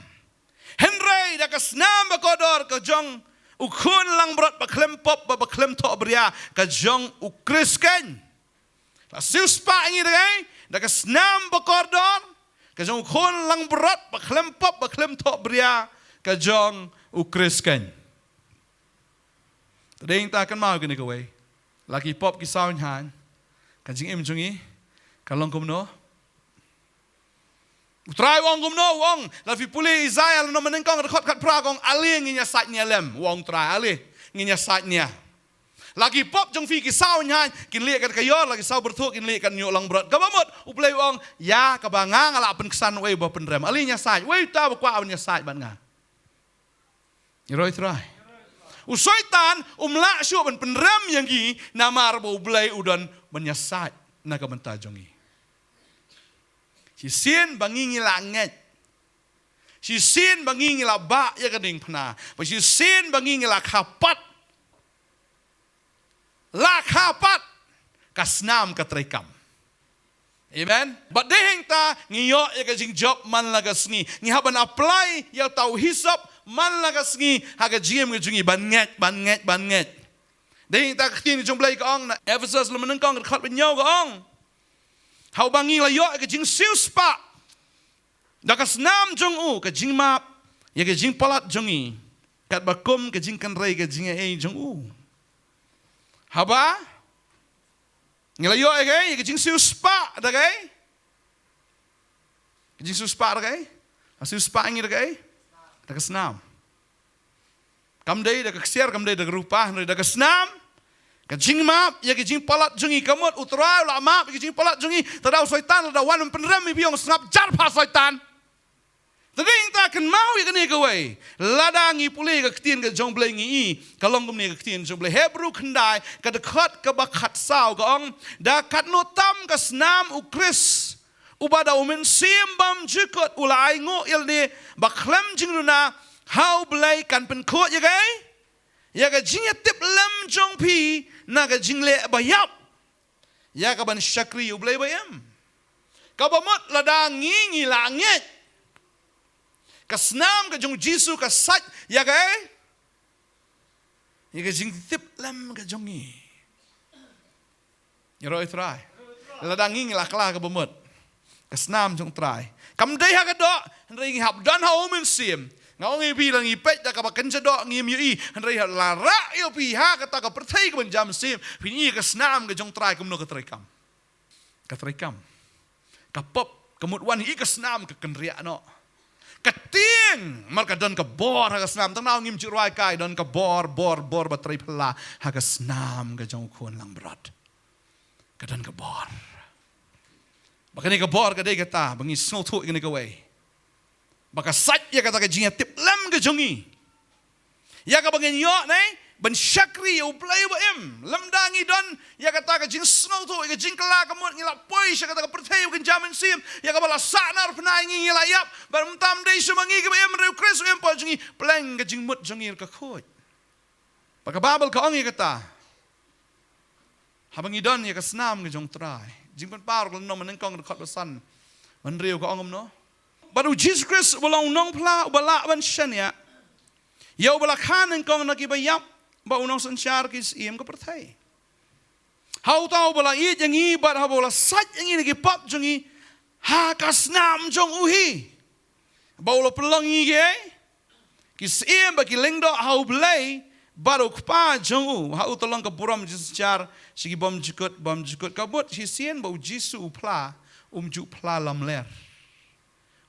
Hynrei da ka snam bakordor ka jong u khun langbrot ba khlem pop, ba, ba khlem thohbria, ka jong u Khrist keiñ. La siew spah ïa ngi da kaei? Da ka snam bakordor ka jong u khun langbrot ba khlem pop, ba khlem thohbria, ka jong u Khrist keiñ. Te dei ta kynmaw kane kawei. La ki pop ki saw ñiang, ka jingim jong ngi ka long kumno? U Trai u ong kumno? U ong, la phi pule Isaïah lynnong banyngkong, dkhot khatphra, ka ong, ale ngin ïa sait nia lem. U ong Trai, ale ngin ïa sait nia. La ki pop jong phi ki saw ñiang kin leh kat ka ïor, la ki saw byrthuh kin leh kat ñiuh langbrot. Kaba mut, U Blei u ong, ïa kaba nga, nga la pynksan uei ba pynrem. Ale ngin ïa sait, uei uta ba kwah ban ïa sait bad nga? Ngi roi Trai. U Soitan um lah shuh ban pynrem ïa ngi namar ba U Blei u don ban ïa sait na ka bynta jong ngi. Shisien ba ngi ngi la ngeit. Shisien ba ngi ngi la bah ïa ka diengphna. Ba shisien ba ngi ngi la kha pat. La kha pat. Ka snam ka treikam. Amen. Bad dei hangta ngi ïoh ïa ka jingjop man la ka sngi. Ngi hap ban apply ïa uta u hisop man la ka sngi ha ka jingim ka jong ngi, ban ngeit, ban ngeit, ban ngeit. Dei hangta ka ktien jong U Blei ka ong na Ephesus lynnong nyngkong ka dkhot ba hynñiew ka ong, ha uba ngi la ïoh ïa ka jingsiewspah da ka snam jong u, ka jingmap ïa ka jingpalat jong ngi, katba kum ka jingkynrei ka jingaiei jong u. Haba ngi la ïoh ïa ka, ïa ka jingsiewspah da ka, ka jingsiewspah da ka, la siewspah ïa ngi da ka, da ka snam. Kam dei da ka ksiar, kam dei da ka rupa, hynrei da ka snam. Ka jingmap ïa ka jingpalat jong ngi, ka mut U Trai u la map ïa ka jingpalat jong ngi. Te da u Soitan lada wan ban pynrem ïa phi, ong sngap jar bha Soitan. Te dei hangta kynmaw ïa kane kawei. Lada ngi pule ka ktien ka jong U Blei ngi i, ka long kumne ka ktien jong U Blei, Hebru khyndai ka dkhot kaba khatsaw ka ong, da katno tam ka snam U Khrist, uba da U Mynsiem Bymjukut u la ainguh ïa lade ba khlem jingduna ha U Blei kan pynkhuid ïa ka, ïa ka jingïatip lem jong phi na ka jingleh ba ïap, ïa ka ban shakri U Blei ba im. Kaba mut lada ngi, ngi la ngeit, ka snam ka jong U Jisu ka sait ïa ka, ïa ka jingtip lem ka jong ngi. Ïaroh ïa U Trai. Lada ngi, ngi la kylla, kaba mut ka snam jong U Trai kam dei ha ka doh, hynrei ngi hap don ha U Mynsiem. Nga ong ïa phi, la ngi peit da kaba kynja doh ngim ïohi, hynrei la rah ïa phi ha kata ka pyrthei kaban jam mynsiem, phin i ka snam ka jong U Trai kumno ka treikam. Ka treikam. Ka pop ka mut wan, i ka snam ka kynriah noh. Ka tieng, namar ka don ka bor ha ka snam. Tang nangno ngim ju rwai kai, don ka bor, bor, bor ba trei phylla ha ka snam ka jong U Khun langbrot. Ka don ka bor. Ba kane ka bor ka dei kata ba ngi sngewthuh ïa kane kawei, ba ka sait ïa kata ka jingïatip lem ka jong ngi, ïa kaba ngin ïoh ne ban shakri ïa U Blei ba im. Lymda ngi don ïa kata ka jingsngewthuh, ïa ka jingkylla, ka mut ngi la poi sha kata ka pyrthei ba kynja mynsiem, ïa kaba la sahnarphna ïa ngi, ngi la ïap. Bad ym tam dei shuh ma ngi kiba im, hynrei U Khrist u im hapoh jong ngi, pleng ka jingmut jong ngi ruh ka khuid. Bad ka Baibl ka ong ïa kata, haba ngi don ïa ka snam ka jong U Trai. Jingpynpaw ka lynnong ba nyngkong ka dkhot ba san, ba hynriew ka ong kumno? Bad U Jisu Khrist uba long U Nongphla uba lah ban shaniah ïa uba la kha nyngkong na kiba ïap, bad U Nongsynshar ki syiem ka pyrthei. Ha uta uba la ïeit ïa ngi bad haba u la sait ïa ngi na ki pop jong ngi ha ka snam jong u hi, ba u la pynlong ïa ngi ki, ki syiem bad ki lyngdoh ha U Blei bad U Kpa jong u. Ha uta long ka burom jingsynshar sha ki bymjukut bymjukut. Ka mut shisien ba U Jisu u Phla, um ju phla lamler.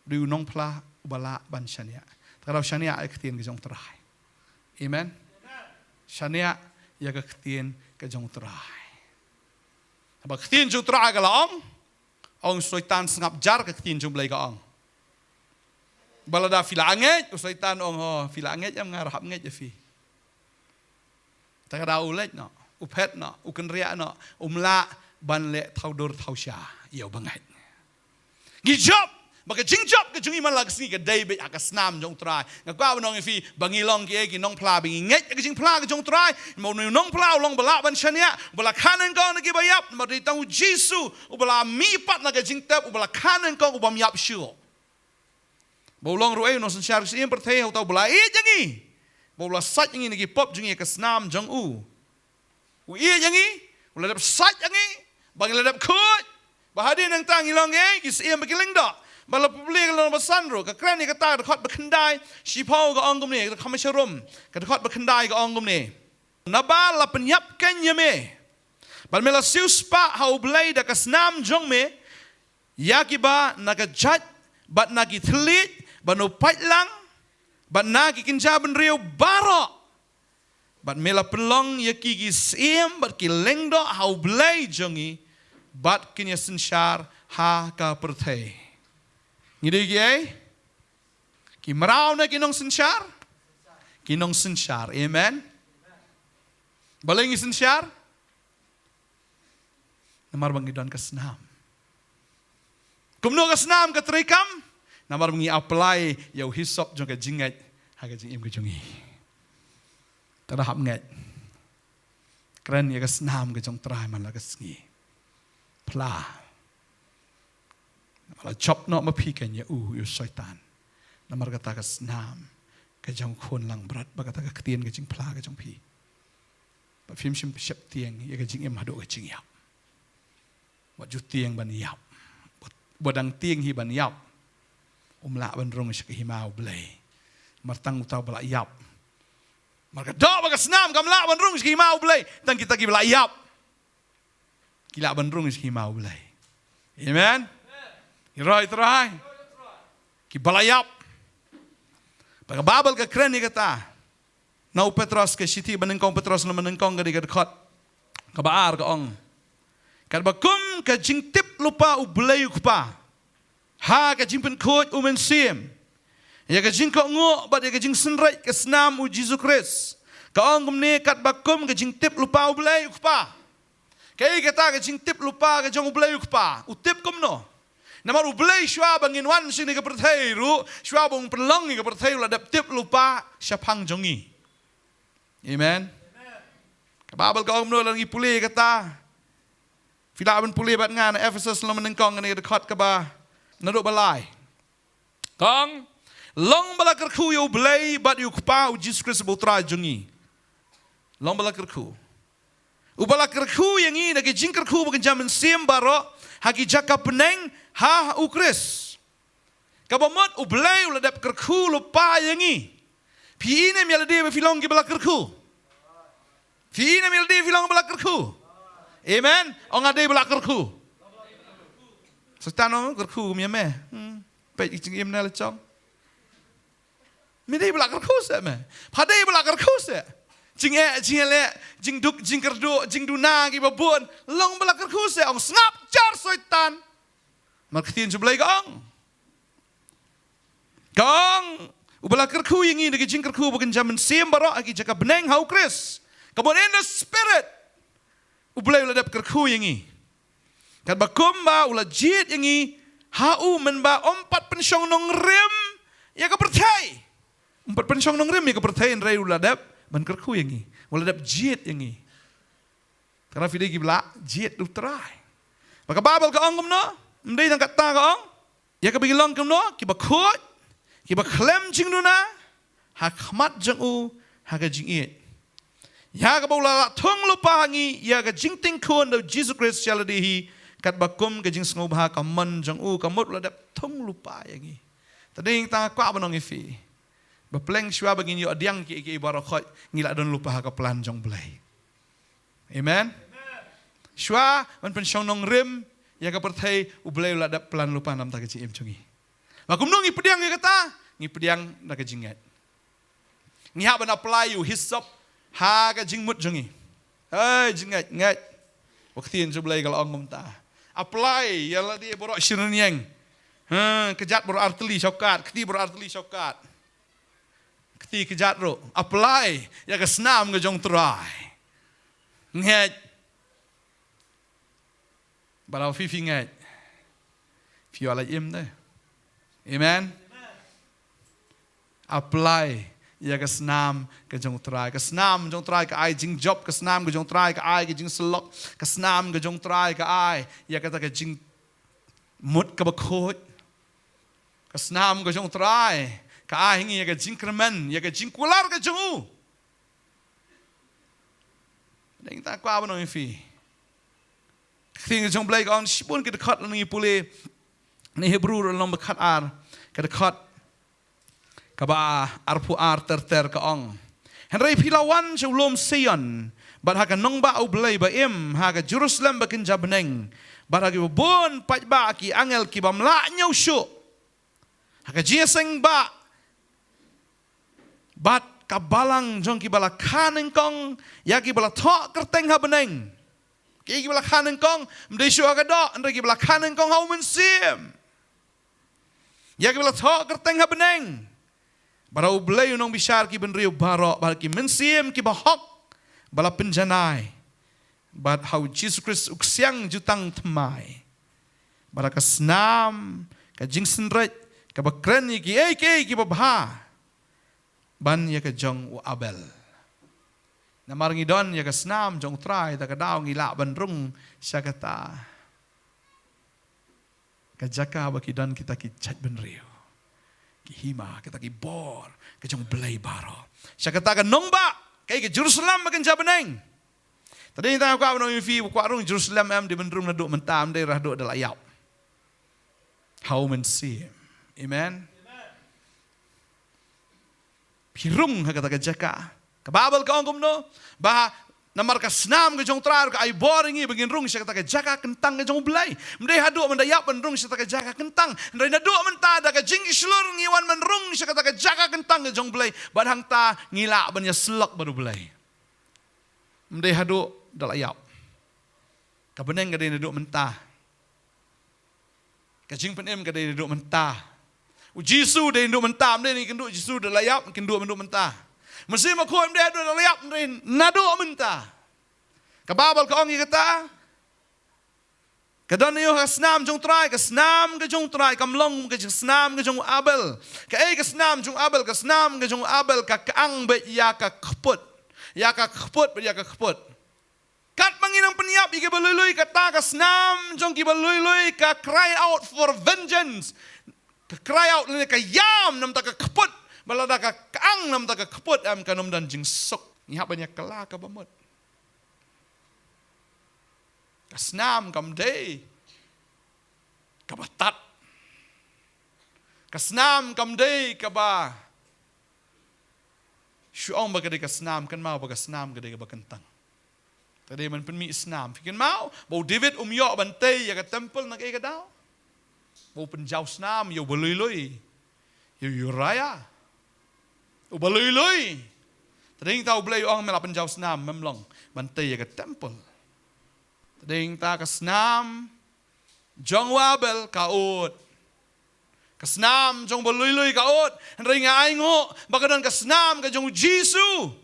U dei U Nongphla uba lah ban shaniah. Te ka daw shaniah ïa ka ktien ka jong U Trai. Amen. Shaniah ïa ka ktien ka jong U Trai. Haba ka ktien jong U Trai ka la ong, ong Soitan, sngap jar, ka ktien jong U Blei ka ong. Ba lada phi la angeit, u Soitan ong, ho, phi la angeit em, nga ruh hap ngeit ïa phi. Te ka daw u leit noh, u phet noh, u kynriah noh, um lah ban leh thaw dur thaw sha ïa uba ngeit. Ngi jop, ba ka jingjop ka jong ngi man la ka sngi ka dei beit ha ka snam jong U Trai. Nga kwah ban ong ïa phi ba ngi long kiei, ki nongphla, ba ngi ngeit ïa ka jingphla ka jong U Trai. Ba une U Nongphla u long uba lah ban shaniah, uba la kha nyngkong na kiba ïap. Namar dei tang U Jisu uba la mih pat na ka jingtep, uba la kha nyngkong, u bym ïap shuh. Ba u long ruh ei, U Nongsynshar ki syiem pyrthei, ha uta uba la ïeit ïa ngi, ba u la sait ïa ngi na ki pop jong ngi ha ka snam jong u. U ïeit ïa ngi, u la dep sait ïa ngi ba ngin la dep khuid. Ba hadien nangta ngi long ei, ki syiem bad ki lyngdoh. Ba la pule ka lynnong ba san ruh, ka kren ïa kata, ka dkhot ba khyndai, shiphew ka ong kumne, ka dkhot ba khyndai ka ong kumne: Naba la pynïap keiñ ïa me, bad me la siewspah ha U Blei da ka snam jong me, ïa kiba na ka jait bad na ki thylliej, ba na u paitlang bad na ki kynja bynriew baroh. Bad me la pynlong ïa ki ki syiem bad ki lyngdoh ha U Blei jong ngi, bad kin ïa synshar ha ka pyrthei. Ngi dei kiei? Ki mraw ne ki nongsynshar? Ki nongsynshar. Amen. Balei ngi synshar? Namar ba ngi don ka snam. Kumno ka snam ka treikam? Namar ba ngi apply ïa u hisop jong ka jingngeit ha ka jingim ka jong ngi. Te da hap ngeit. Kren ïa ka snam ka jong U Trai man la ka sngi. Phla. Ba la jop noh ma phi kein ïa u, ïa u Soitan. Namar kata ka snam ka jong u khun langbrot, bad kata ka ktien ka jingphla ka jong phi. Ba phim shym sheptieng ïa ka jingim haduh ka jingïap. Wat ju tieng ban ïap. Wat, wat dang tieng hi ban ïap, um lah ban rung sha ka hima U Blei. Namar tang uta uba la ïap. Namar ka doh bad ka snam kam lah ban rung sha ka hima U Blei. Tang kita kiba la ïap ki lah ban rung sha ka hima U Blei. Amen. Ïaroh ïa U Trai. Kiba la ïap. Bad ka Baibl ka kren ïa kata. Na u Petros, ka shithi banyngkong Petros, na banyngkong ka dei ka dkhot kaba ar, ka ong: Katba kum ka jingtip lypa U Blei U Kpa ha ka jingpynkhuid U Mynsiem ïa ka jingkohnguh bad ïa ka jingsynreit ka snam U Jisu Khrist. Ka ong kumne: Katba kum ka jingtip lypa U Blei U Kpa. Kaei kata ka jingtip lypa ka jong U Blei U Kpa? U tip kumno? Namar U Blei shuwa ba ngin wan sha kane ka pyrthei ruh, shuwa ba un pynlong ïa ka pyrthei, u la dep tip lypa shaphang jong ngi. Amen. Ka Baibl ka ong kumno lada ngi pule ïa kata? Phi lah ban pule bad nga na Ephesus lynnong banyngkong, kane ka dkhot kaba naduh ba lai. Ka ong: Long ba la kyrkhu ïa U Blei bad ïa U Kpa U Jisu Khrist uba U Trai jong ngi. Long ba la kyrkhu. Uba la kyrkhu ïa ngi da ki jingkyrkhu ba kynja mynsiem baroh ha ki jaka bneng ha U Khrist. Kaba mut U Blei u la dep kyrkhu lypa ïa ngi. Phi ïohi ne em ïa lade ba phi long kiba la kyrkhu? Phi ïohi ne em ïa lade ba phi long ba la kyrkhu? Amen. Ong nga dei ba la kyrkhu. Soitan ong kyrkhu kum ïa me. Hmm. Peit ka jingim ne la jong. Me dei ba la kyrkhu seh me. Pha dei ba la kyrkhu seh. Jingeh, jingïaleh, jingduk, jingkyrduh, jingduna kiba bun. Long ba la kyrkhu seh. Ong sngap jar Soitan. Namar ka ktien jong U Blei ka ong. Ka ong, uba la kyrkhu ïa ngi da ki jingkyrkhu ba kynja mynsiem baroh ha ki jaka bneng ha U Khrist. Ka mut in the Spirit. U Blei u la dep kyrkhu ïa ngi. Katba kumba u la jied ïa ngi ha u, mynba um pat pynshong nongrim ïa ka pyrthei. Um pat pynshong nongrim ïa ka pyrthei, hynrei u la dep ban kyrkhu ïa ngi. U la dep jied ïa ngi. Te phi dei kiba la jied da U Trai. Bad ka Baibl ka ong kumno? Ym dei tang katta, ka ong ïa kaba ngi long kumno? Kiba khuid, kiba khlem jingduna ha khmat jong u ha ka jingïeit. Ïa kaba u la lah thung lypa ha ngi ïa ka jingting khun da U Jisu Khrist sha lade hi, katba kum ka jingsngewbha ka mon jong u, ka mut u la dep thung lypa ïa ngi. Te dei tang nga kwah ban ong ïa phi ba pleng shuwa ba ngin ïoh pdiang kiei kiei baroh khoit, ngi la don lypa ha ka plan jong U Blei. Amen. Shuwa ban pynshong nongrim ïa ka pyrthei, U Blei u la dep plan lypa namar ka jingim jong ngi. Ba kumno ngi pdiang ïa kata? Ngi pdiang da ka jingngeit. Ngi hap ban apply ïa u hisop ha ka jingmut jong ngi. Hei jingngeit, ngeit. Ba ka ktien jong U Blei ka la ong kumta. Apply ïa lade baroh shi rynïeng. Ha, kjat baroh artylli sha u kad, kti baroh artylli sha u kad. Kti kjat ruh. Apply ïa ka snam ka jong U Trai. Ngeit. Ba la phi phi ngeit, phi ïoh lait im de. Amen. Apply ïa ka snam ka jong U Trai. Ka snam jong U Trai ka ai jingjop, ka snam ka jong U Trai ka ai ka jingsyllok, ka snam ka jong U Trai ka ai ïa kata ka jingmut kaba khuid. Ka snam ka jong U Trai ka ai ha ngi ïa ka jingkyrmen, ïa ka jingkular ka jong u. Dang ta kwah ban ong ïa phi. Ka ktien ka jong U Blei ka ong shibun ki dkhot lada ngi pule na Hebru lynnong ba khatar, ka dkhot kaba arphew ar ter ter ka ong: Hynrei phi la wan sha u lum Sion bad ha ka nongbah U Blei ba im, ha ka Jerusalem ba kynja bneng, bad ha kiba bun paidbah ki angel kibym lah ñiew shuh, ha ka jingïaseng bah bad ka balang jong kiba la kha nyngkong ïa kiba la thoh kyrteng ha bneng. Ki kiba la kha nyngkong, ym dei shuh ha ka doh, hynrei kiba la kha nyngkong ha U Mynsiem. Ïa kiba la thoh kyrteng ha bneng. Bad ha U Blei U Nongbishar ki bynriew baroh, bad ki mynsiem kiba hok ba la pynjanai, bad ha U Jisu Khrist u ksiang jutang thymmai, bad ha ka snam ka jingsynreit kaba kren ïa kiei kiei kiba bha, ban ïa ka jong u Abel. Namar ngi don ïa ka snam jong U Trai, ta ka daw ngi lah ban rung sha kata. Ka jaka ba ki don kita ki jaitbynriew, ki hima, kita ki bor ka jong U Blei baroh. Sha kata ka nongbah, kaei, ka Jerusalem ba kynja bneng. Te dei tang ka ba nong ïa phi, kwah rung Jerusalem em, dei ban rung naduh mynta, ym dei naduh da la ïap. Haba men siem. Amen. Phi rung ha kata ka jaka. Ka Baibl ka ong kumno? Ba namar ka snam ka jong U Trai ka ai bor ïa ngi ba ngin rung sha kata ka jaka kyntang ka jong U Blei. Ym dei haduh ban da ïap ban rung sha kata ka jaka kyntang. Hynrei naduh mynta da ka jingshlur ngi wan ban rung sha kata ka jaka kyntang ka jong U Blei. Bad hangta ngi lah ban ïasyllok bad U Blei. Ym dei haduh da la ïap. Ka bneng ka dei naduh mynta. Ka jingpynim ka dei naduh mynta. U Jisu dei naduh mynta, ym dei ngi kynduh Jisu da la ïap, kynduh naduh mynta. Mynsiem Bakhuid ym dei haduh da la ïap, ym dei naduh mynta. Ka Baibl ka ong ïa kata. Ka don ïa ka snam jong U Trai, ka snam ka jong U Trai, kam long ka jing snam ka jong u Abel. Kaei ka snam jong u Abel, ka snam ka jong u Abel, ka kyang beit ïa ka kput. Ïa ka kput, beit ïa ka kput. Katba ngi nang pynïap ïa kiba lui lui, kata ka snam jong kiba lui lui ka cry out for vengeance. Ka cry out lane ka ïam namar ka kput. Ba lada ka kyang namar ka kput, em, kan ym don jingsuk. Ngi hap ban ïa kylla kaba mut. Ka snam kam dei kaba tad. Ka snam kam dei kaba shu ong ba ka dei ka snam, kynmaw ba ka snam ka dei kaba kyntang. Te dei ban pynmih snam. Phi kynmaw ba u David um ïoh ban tei ïa ka temple na kaei ka daw? Ba u pynjaw snam ïa uba lui lui, ïa u Uriah, uba lui lui. Te dei ta U Blei u ong, me la pynjaw snam, mem long ban tei ïa ka temple. Te dei ta ka snam jong u Abel ka ud. Ka snam jong uba lui lui ka ud. Hynrei nga ainguh ba ka don ka snam ka jong u Jisu.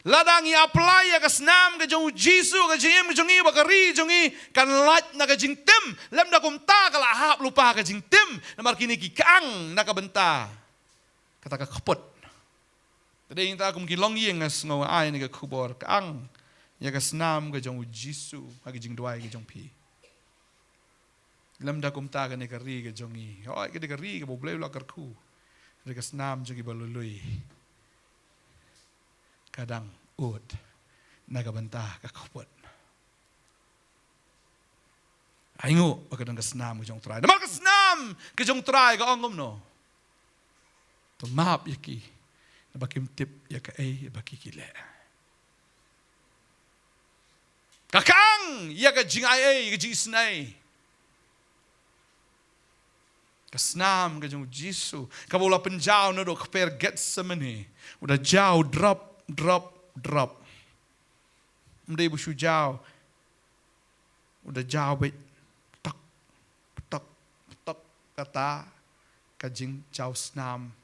Lada ngi apply ïa ka snam ka jong u Jisu ha ka jingim ka jong ngi, ba ka ri jong ngi kan lait na ka jingtim. Lymda kumta ka la hap lypa ka jingtim. Namar kine ki kyang na ka bynta kata ka kput. Te dei ta kum ki longïing nga sngew ai ïa kane ka khubor, kyang ïa ka snam ka jong u Jisu ha ka jingduwai ka jong phi. Lymda kumta kane ka ri ka jong ngi, hooid, kane ka ri kaba U Blei u la kyrkhu, hynrei ka snam jong kiba lui lui ka dang ud na ka bynta ka kput. Ainguh ba ka don ka snam ka jong U Trai. Namar ka snam ka jong U Trai ka ong kumno? To map ïa ki, naba kim tip ïa kaei ba ki ki leh. Ka kyang ïa ka jingai ei, ka jingisynei. Ka snam ka jong u Jisu kaba u la pynjaw naduh kper Gethsemane, u da jaw drop, drop, drop. Ym dei ba shu jaw, u da jaw beit, tok, tok, tok, kata ka jingjaw snam,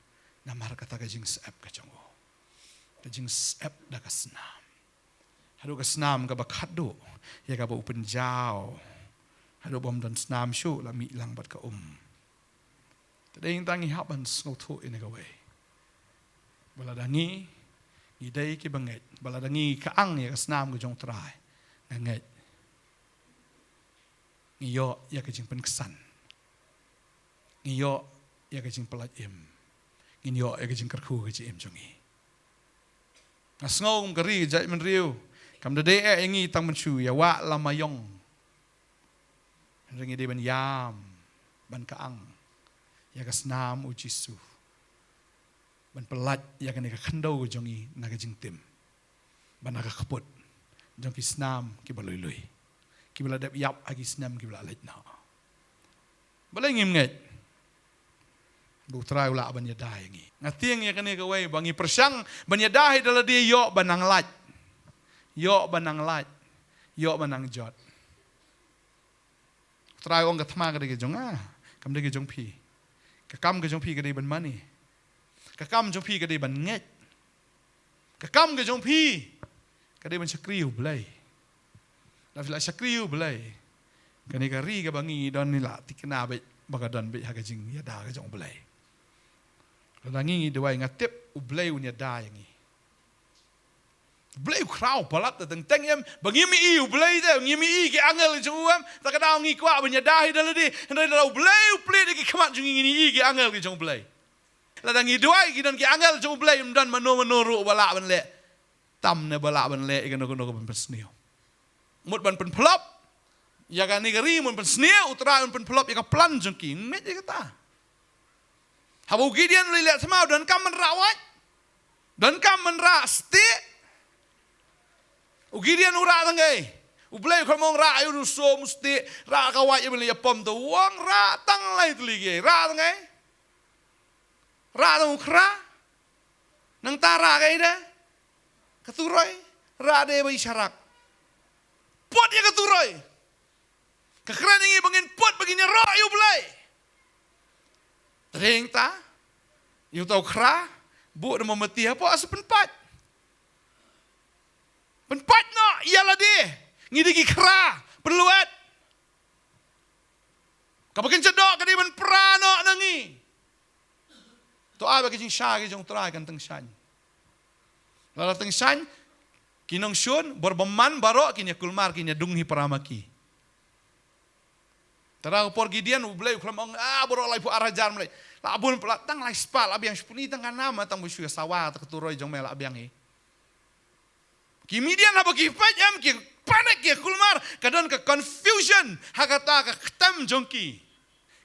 namar kata ka jingsyep ka jong u. Ka jingsyep da ka snam. Haduh ka snam kaba khatduh ïa kaba u pynjaw. Haduh bym don snam shuh, la mih lang bad ka um. Te dei tang ngi hap ban sngewthuh ïa kane kawei. Ba lada ngi, ngi dei kiba ngeit, ba lada ngi kyang ïa ka snam ka jong U Trai, nga ngeit ngi ïoh ïa ka jingpynksan. Ngi ïoh ïa ka jingpyllait im. Ngin ïoh ïa ka jingkyrkhu ka jingim jong ngi. Nga sngew kum ka ri ka jaitbynriew kam da dei eh ïa ngi tang ban shu ïa wah la mayong. Hynrei ngi dei ban ïam, ban kyang ïa ka snam u Jisu, ban pyllait ïa kane ka khyndew ka jong ngi na ka jingtim, ban na ka kput jong ki snam kiba lui lui, kiba la dep ïap ha ki snem kiba la leit noh. Balei ngim ngeit ba U Trai u lah ban ïada ïa ngi? Nga tieng ïa kane kawei ba ngi pyrshang ban ïada hi da lade, ïoh ba nang lait, ïoh ba nang lait, ïoh ba nang jot. U Trai u ong ka thma ka dei ka jong nga, kam dei ka jong phi. Ka kam ka jong phi ka dei ban mane. Ka kam jong phi ka dei ban ngeit. Ka kam ka jong phi ka dei ban shakri U Blei. Lada phi la shakri U Blei, kane ka ri kaba ngi don ngi la thikna beit ba ka don beit ha ka jingïada ka jong U Blei. Lada ngi ngi duwai, nga tip U Blei un ïada ïa ngi. Blei u khraw palat da teng teng em, ba ngim i u Blei te, ngim i ki angel jong u em, ta ka daw ngi kwah ban ïada hi da lade, hynrei da u Blei u plie da ki khmat jong ngi ngin i ki angel ki jong u Blei. Lada ngi duwai ki don ki angel jong u Blei, ym don mano mano ruh ba lah ban leh tam ne ba lah ban leh ïa kano kano ka ban pynsniew. Mut ban pynphlop ïa kane ka ri, mut pynsniew u Trai, mut pynphlop ïa ka plan jong ki, ngeit ïa kata. Haba u Gideon u leh thma, u donkam ban rah wait, donkam ban rah stieh. U Gideon u rah tang ei? U Blei u khlem ong rah ïa u sum u stieh, rah ka wait ïa ban leit ïapom, te u ong rah tang lai tylli ki ei, rah tang ei? Rah tang u khra. Nangta rah kaei de? Ka turoi. Rah de ba i sharak. Put ïa ka turoi. Ka kren ïa ngi ba ngin put, ba ngin ïaroh ïa u Blei. Te dei nangta ïa uta u khra, buh da u mombati hapoh, sa pynpait. Pynpait noh ïa lade. Ngi dei ki khra, pynlwet. Kaba kin shadoh ka dei ban pra noh na ngi. To ai ba ka jingshai ka jong u Trai kan tyngshaiñ. Lada tyngshaiñ, ki nongshun bor bymman baroh kin ïa kulmar, kin ïa dung hi para ma ki. Te da ka por Gideon, u Blei u khlem ong, ah, baroh laiphew ar hajar, mlei. La bun palat, tang lai spah la biang, shiphew tang ka nam, tang ba shu ïa sawa ta ka turoi jong me la biang hi. Ki Midian haba ki peit em, ki panic, ki kulmar, ka don ka confusion ha kata ka ktem jong ki.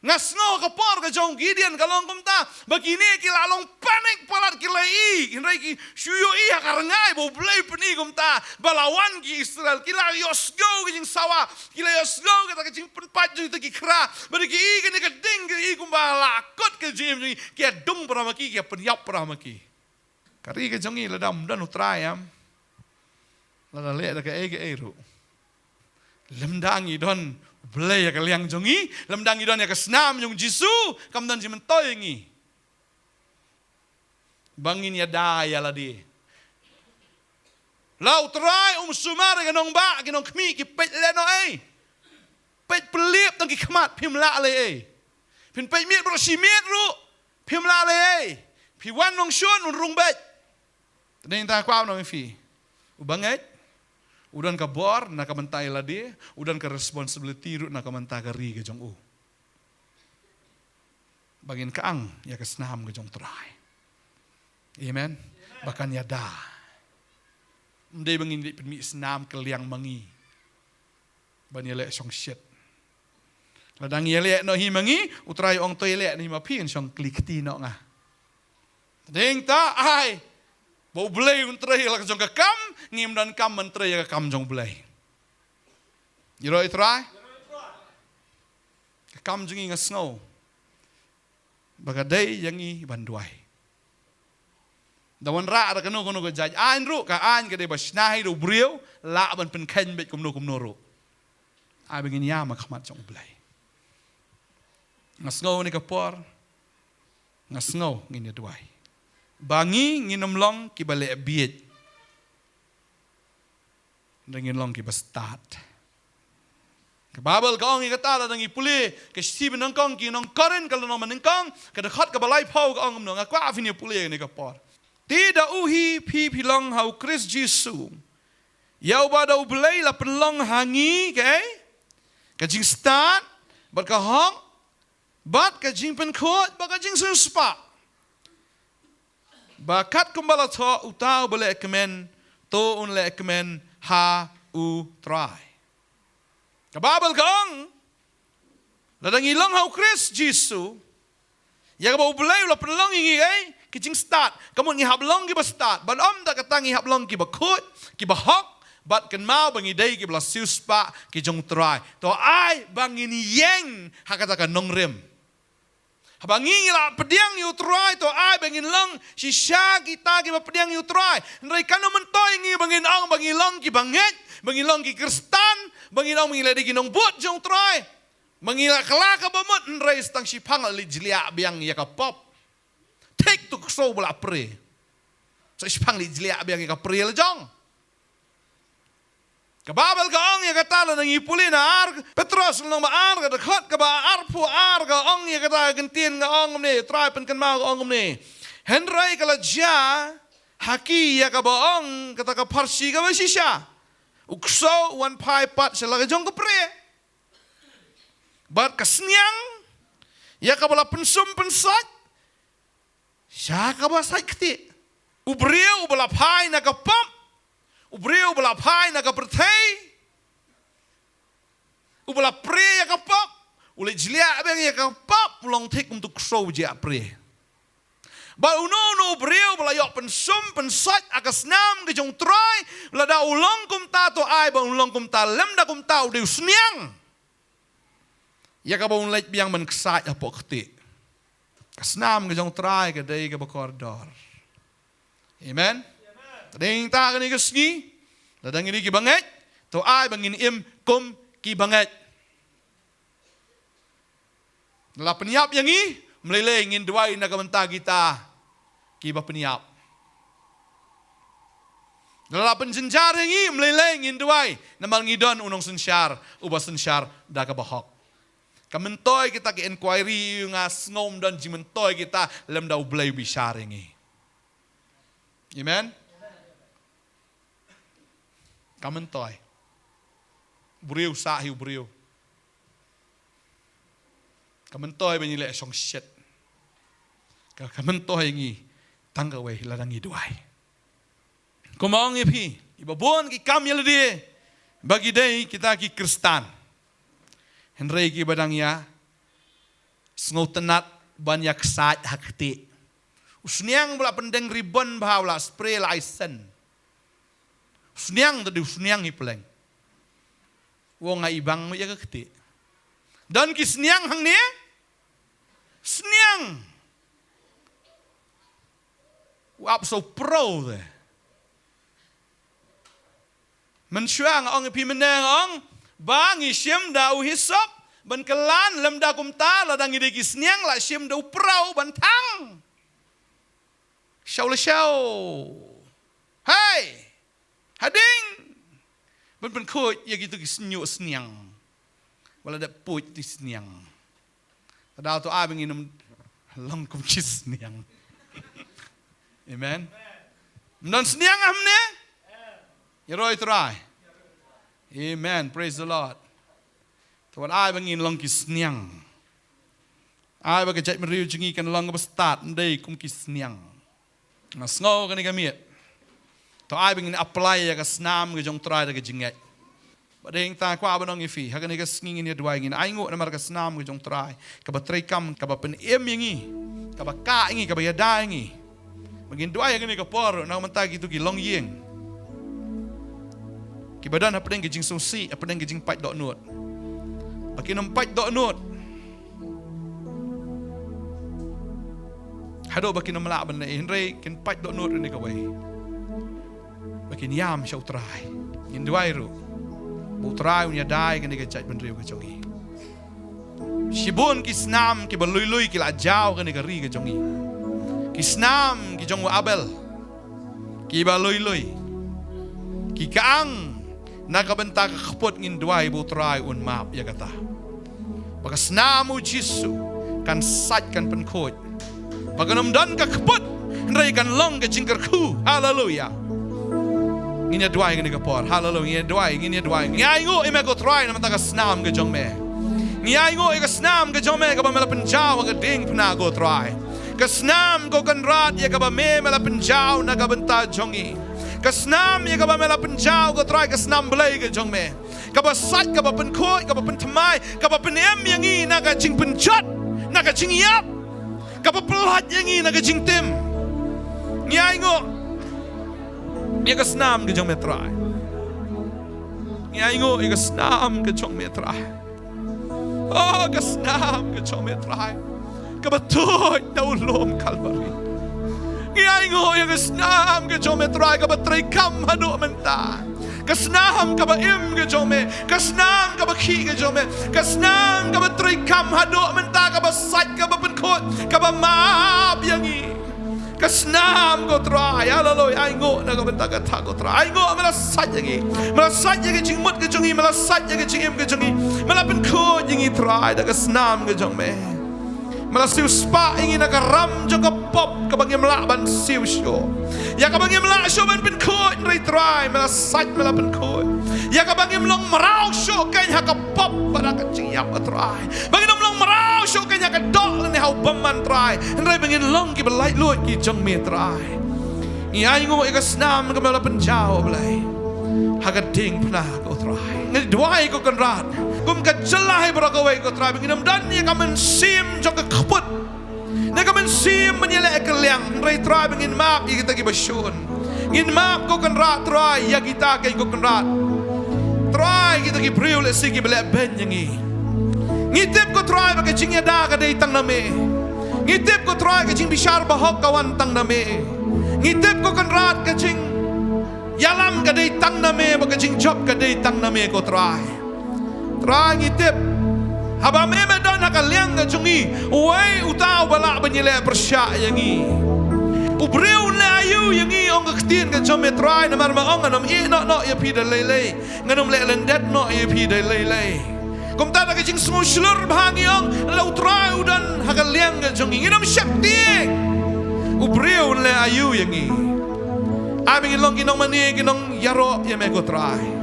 Nga sngew ka por ka jong Gideon ka long kumta, ba kine ki la long panic palat, ki la i, hynrei ki shu ïohi ha ka rngai ba u Blei u pyni kumta ba la wan ki Israel, ki la ïohsngew ka jingsawa, ki la ïohsngew kata ka jingpynpait jong kita ki khra, ba da ki i kane ka ding, ki i kumba la kut ka jingim jong ki, ki ïa dung para ma ki, ki ïa pynïap para ma ki. Ka ri ka jong ngi lada ym don u Trai em, lada leh da kaei kaei ruh, lymda ngi don u Blei ïa ka liang jong ngi, lymda ngi don ïa ka snam jong u Jisu, kam don jingmyntoi ïa ngi ba ngin ïada ïa lade. La u Trai um sumar ïa ki nongbah, ki nongkhmih, ki peit lehnohei, peit pynlip tang ki khmat, phim lah leh ei. Phin peit miet baroh shi miet ruh, phim lah leh ei. Phi wan nongshun, un rung beit. Te dei nangta kwah ban ong ïa phi, u bangeit u don ka bor na ka bynta ïa lade, u don ka responsibility ruh na ka bynta ka ri ka jong u, ba ngin kyang ïa ka snam ka jong u Trai. Amen. Ba kan ïada. Ym dei ba ngin leit pynmih snam ka liang ma ngi ban ïaleh shongshit. Lada ngi ïaleh noh hi ma ngi, u Trai u ong to ïaleh noh hi ma phi, ngan shong kli kti noh nga. Te dei nangta ai ba u Blei un trei la ka jong ka kam, ngim donkam ban trei ïa ka kam jong u Blei. Ïaroh ïa u Trai. Ka kam jong ngi nga sngew ba ka dei ïa ngi ban duwai. Da wanrah da kano kano ka jait aiñ ruh, ka aiñ ka dei ba shna hi da u briew, lah ban pynkheiñ beit kumno kumno ruh. Ai ba ngin ïam ha khmat jong u Blei. Nga sngew kane ka por, nga sngew ngin ïa duwai ba ngi ngin ym long kiba leh bieit, hynrei ngin long kiba stad. Ka Baibl ka ong ïa kata, lada ngi pule ka shithi ba nyngkong ki nong Korinth, ka lynnong ba nyngkong, ka dkhot kaba laiphew, ka ong kumno, nga kwah phin ïa pule kane ka por. Te da u hi phi phi long ha u Khrist Jisu, ïa uba da u Blei la pynlong ha ngi kaei? Ka jingstad bad ka hok bad ka jingpynkhuid bad ka jingsiewspah, ba katkum ba la thoh, uta uba leh kmen to un leh kmen ha u Trai. Ka Baibl ka ong, lada ngi long ha u Khrist Jisu, ïa kaba u Blei u la pynlong ïa ngi kaei? Ki jingstad. Ka mut ngi hap long kiba stad, bad ym da kata, ngi hap long kiba khuid, kiba hok, bad kynmaw ba ngi dei kiba la siewspah ki jong u Trai. To ai ba ngin ïeng ha kata ka nongrim. Haba ngi ngi la pdiang ïa u Trai, to ai ba ngin long shisha kita kiba pdiang ïa u Trai. Hynrei kano myntoi ngi ba ngin ong ba ngi long kiba ngeit, ba ngi long ki Khristan, ba ngin ong ba ngi la dei ki nongbud jong u Trai, ba ngi la kylla kaba mut, hynrei sa tang shiphang la leit jliah biang ïa ka pop. Thik tu ksew ba la prie, sa shiphang leit jliah biang ïa ka prie la jong. Ka Baibl ka ong ïa kata, lada ngi pule na ar Petros lynnong ba ar, ka dkhot kaba arphew ar, ka ong ïa kata, ka ktien ka ong kumne, Trai pynkynmaw ka ong kumne: Hynrei ka la jia ha ki ïa kaba ong kata ka pharshi kaba shisha. U ksew u wan phai pat sha la ka jong ka prie. Bad ka sniang ïa kaba la pynsum pynsait sha kaba sait ktieh. U briew uba la phai na ka pop, u briew uba la phai na ka pyrthei, uba la prie ïa ka pop, u la jliah biang ïa ka pop, u long thik kum uto u ksew ba jia prie. Bad uno uno u briew ba la ïoh pynsum pynsait ha ka snam ka jong U Trai, lada u long kumta to ai ba un long kumta, lymda kumta u dei u sniang ïa kaba un leit biang ban ksait hapoh ktieh. Ka snam ka jong U Trai ka dei kaba kordor. Amen. Te dei nangta kane ka sngi, lada ngi dei kiba ngeit, to ai ba ngin im kum kiba ngeit. Lada la pynïap ïa ngi, ym lei lei ngin duwai na ka bynta kita kiba pynïap. Lada la pynjynjar ïa ngi, ym lei lei ngin duwai namar ngi don u nongsynshar uba synshar da kaba hok. Ka myntoi kita ki inquiry, nga sngew ym don jingmyntoi kita lymda U Blei u bishar ïa ngi. Amen. Ka myntoi. U briew sah hi u briew. Ka myntoi ba ngi leh shong shet. Ka, ka myntoi ngi tang kawei, lada ngi duwai. Kumba ong ïa phi, kiba bun ki kam ïa lade ba ki dei kita ki Khristan. Hynrei kiba dang ïa sngewtynnat ban ïa ksait ha ktieh. U sniang ba la pyndeng ribbon bha, u la spray la aisen. U sniang te dei u sniang hi pleng. U ong nga ibang mo ïa ka ktieh. Don ki sniang hangne. Sniang. U ap sa u pro te. Mynshuwa nga ong ïa phi mynne nga ong ba ngi shim da u hisop ban kylla, lymda kumta lada ngi dei ki sniang la shim da u pro ban thang. Shaw la shaw. Hei. Hadien ban pynkhuid ïa kito ki sniang sniang. Ba la dep puid ti sniang. Te da to ai ba ngin ym long kum ki sniang. Amen. Ym don sniang hangne? Ïaroh ïa U Trai. Amen. Praise the Lord. To wat ai ba ngin long ki sniang. Ai ba ka jaitbynriew jong ngi kan long kaba stad, ym dei kum ki sniang. Nga sngew kane ka miet. To ai ba ngin apply ïa ka snam ka jong U Trai da ka jingngeit. Bad hangta nga kwah ban ong ïa phi, ha kane ka sngi ngin ïa duwai, ngin ainguh namar ka snam ka jong U Trai kaba treikam, kaba pynim ïa ngi, kaba kah ïa ngi, kaba ïada ïa ngi. Ba ngin duwai ha kane ka por na ka bynta kito ki longïing kiba don hapdeng ka jingsngewsih, hapdeng ka jingpait dohnud. Ba kin ym pait dohnud haduh ba kin ym lah ban leh, hynrei kin pait dohnud ïa kane kawei. Ba kin ïam sha U Trai. Ngin duwai ruh ba U Trai un ïada ïa kane ka jaitbynriew ka jong ngi. Shibun ki snam kiba lui lui ki la jaw kane ka ri ka jong ngi. Ki snam ki jong u Abel kiba lui lui, ki kang na ka bynta ka kput, ngin duwai ba U Trai un map ïa kata. Ba ka snam U Jisu kan sait, kan pynkhuid. Ba kan ym don ka kput, hynrei kan long ka jingkyrkhu. Haleluia. Ngin ïa duwai kane ka por. Haleluia. Ngin ïa duwai, ngin ïa duwai. Ngi ainguh ïa me ko Trai na ka bynta ka snam ka jong me. Ngi ainguh ïa ka snam ka jong me kaba me la pynjaw ha ka diengphna ko Trai. Ka snam ko Kynrad ïa kaba me me la pynjaw na ka bynta jong ngi. Ka snam ïa kaba me la pynjaw ko Trai, ka snam Blei ka jong me. Kaba sait, kaba pynkhuid, kaba pynthymmai, kaba pynim ïa ngi na ka jingpynjot, na ka jingïap, kaba pyllait ïa ngi na ka jingtim. Ngi ainguh ïa ka snam ka jong me Trai. Ngi ainguh ïa ka snam ka jong me Trai. Oh, ka snam ka jong me Trai, kaba tuid na u lum Kalbari. Ngi ainguh ïa ka snam ka jong me Trai, kaba treikam haduh mynta. Ka snam kaba im ka jong me, ka snam kaba khih ka jong me, ka snam kaba treikam haduh mynta, kaba sait, kaba pynkhuid, kaba map ïa ngi. Ka snam ko Trai, haleluia, ainguh na ka bynta kata ko Trai. Ainguh me la sait ïa ngi, me la sait ïa ka jingmut ka jong ngi, me la sait ïa ka jingim ka jong ngi, me la pynkhuid ïa ngi Trai da ka snam ka jong me. Me la siew spah ïa ngi na ka ram jong ka pop kaba ngim lah ban siew shuh. Ïa kaba ngim lah shuh ban pynkhuid, hynrei Trai me la sait, me la pynkhuid. Ïa kaba ngim long mraw shuh kein ha ka pop bad ha ka jingïap, ah Trai. Ba ngin ym long mraw shuh kein ha ka doh lane ha u bymman, Trai. Hynrei ba ngin long kiba laitluid ki jong me, Trai. Ngi ainguh ïa ka snam kaba me la pynjaw, ah Blei, ha ka diengphna, ko Trai. Ngi duwai, ko Kynrad, kum ka jylla hi baroh kawei, ko Trai, ba ngin ym don ïa ka mynsiem jong ka kput, ne ka mynsiem ban ïaleh kylliang, hynrei Trai ba ngin map ïa kita kiba shun. Ngin map, ko Kynrad, Trai, ïa kita kein, ko Kynrad. Trai, kita ki briew lehse kiba leh beiñ ïa ngi. Ngi tip, ko Trai, ba ka jingïada ka dei tang na me. Ngi tip, ko Trai, ka jingbishar bahok ka wan tang na me. Ngi tip, ko Kynrad, ka jingïalam ka dei tang na me, bad ka jingjop ka dei tang na me, ko Trai. Trai, ngi tip, haba me, me don ha ka liang ka jong ngi, uei uta uba lah ban ïaleh pyrshah ïa ngi? U briew un leh aïu ïa ngi, ong ka ktien ka jong me, Trai, namar me ong, ngan ym ïehnoh noh ïa phi da lei lei, ngan ym leh lyndet noh ïa phi da lei lei. Kumta da ka jingsngewshlur bha ngi ong, lada u Trai u don ha ka liang ka jong ngi, ngin ym sheptieng. U briew un leh aïu ïa ngi? Ai ba ngin long ki nongmane, ki nongïaroh ïa me, ko Trai.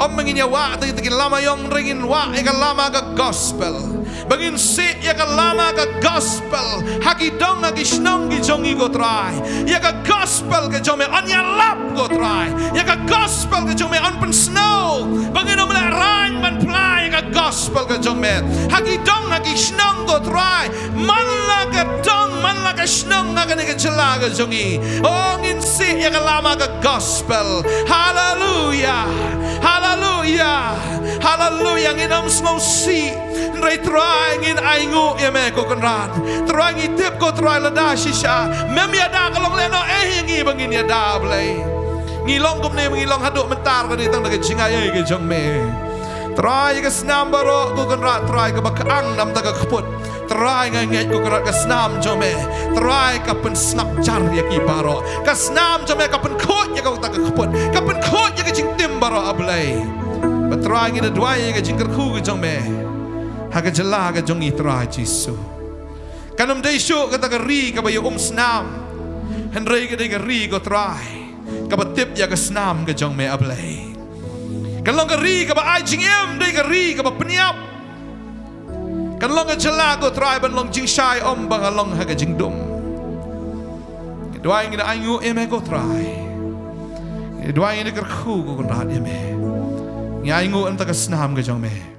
Ym ba ngin ïa wah tang ïa ki lama ïong, hynrei ngin wah ïa ka lama ka gospel. Ba ngin sih ïa ka lama ka gospel ha ki dong, ha ki shnong ki jong ngi, ko Trai. Ïa ka gospel ka jong me yn ïalap, ko Trai. Ïa ka gospel ka jong me yn pynsngew. Ba ngin ym lehrain ban phla ïa ka gospel ka jong me ha ki dong, ha ki shnong, ko Trai. Man la ka dong, man la ka shnong ha kane ka jylla ka jong ngi. Oh, ngin sih ïa ka lama ka gospel. Haleluia. Haleluia. Haleluia. Ngin ym sngewsih. Hynrei Trai, ngin ainguh ïa me, ko Kynrad. Trai, ngi tip, ko Trai, lada shisha mem ïada, ka long lehnoh ei ïa ngi ba ngin ïada, Blei. Ngi long kumne, ngi long haduh mynta ka dei tang da ka jingaiei ka jong me. Trai, ka snam baroh, ko Kynrad, Trai, kaba kang namar ka kput. Trai, nga ngeit, ko Kynrad, ka snam jong me, Trai, ka pynsngap jar ïa ki baroh. Ka snam jong me ka pynkhuid ïa kata ka kput, ka pynkhuid ïa ka jingtim baroh, ah Blei. Bad Trai, ngi da duwai ïa ka jingkyrkhu ka jong me ha ka jylla ka jong ngi, Trai Jisu. Kan ym dei shuh kata ka ri kaba ïa um snam, hynrei ka dei ka ri, ko Trai, kaba tip ïa ka snam ka jong me, ah Blei. Kan long ka ri kaba ai jingim, dei ka ri kaba pynïap. Kan long ka jylla, ko Trai, ban long jingshai, ym ba nga long ha ka jingdum. Ngi duwai, ngi da ainguh ïa me, ko Trai. Ngi duwai, ngi da kyrkhu, ko Kynrad, ïa me. Ngi ainguh namar ka snam ka jong me.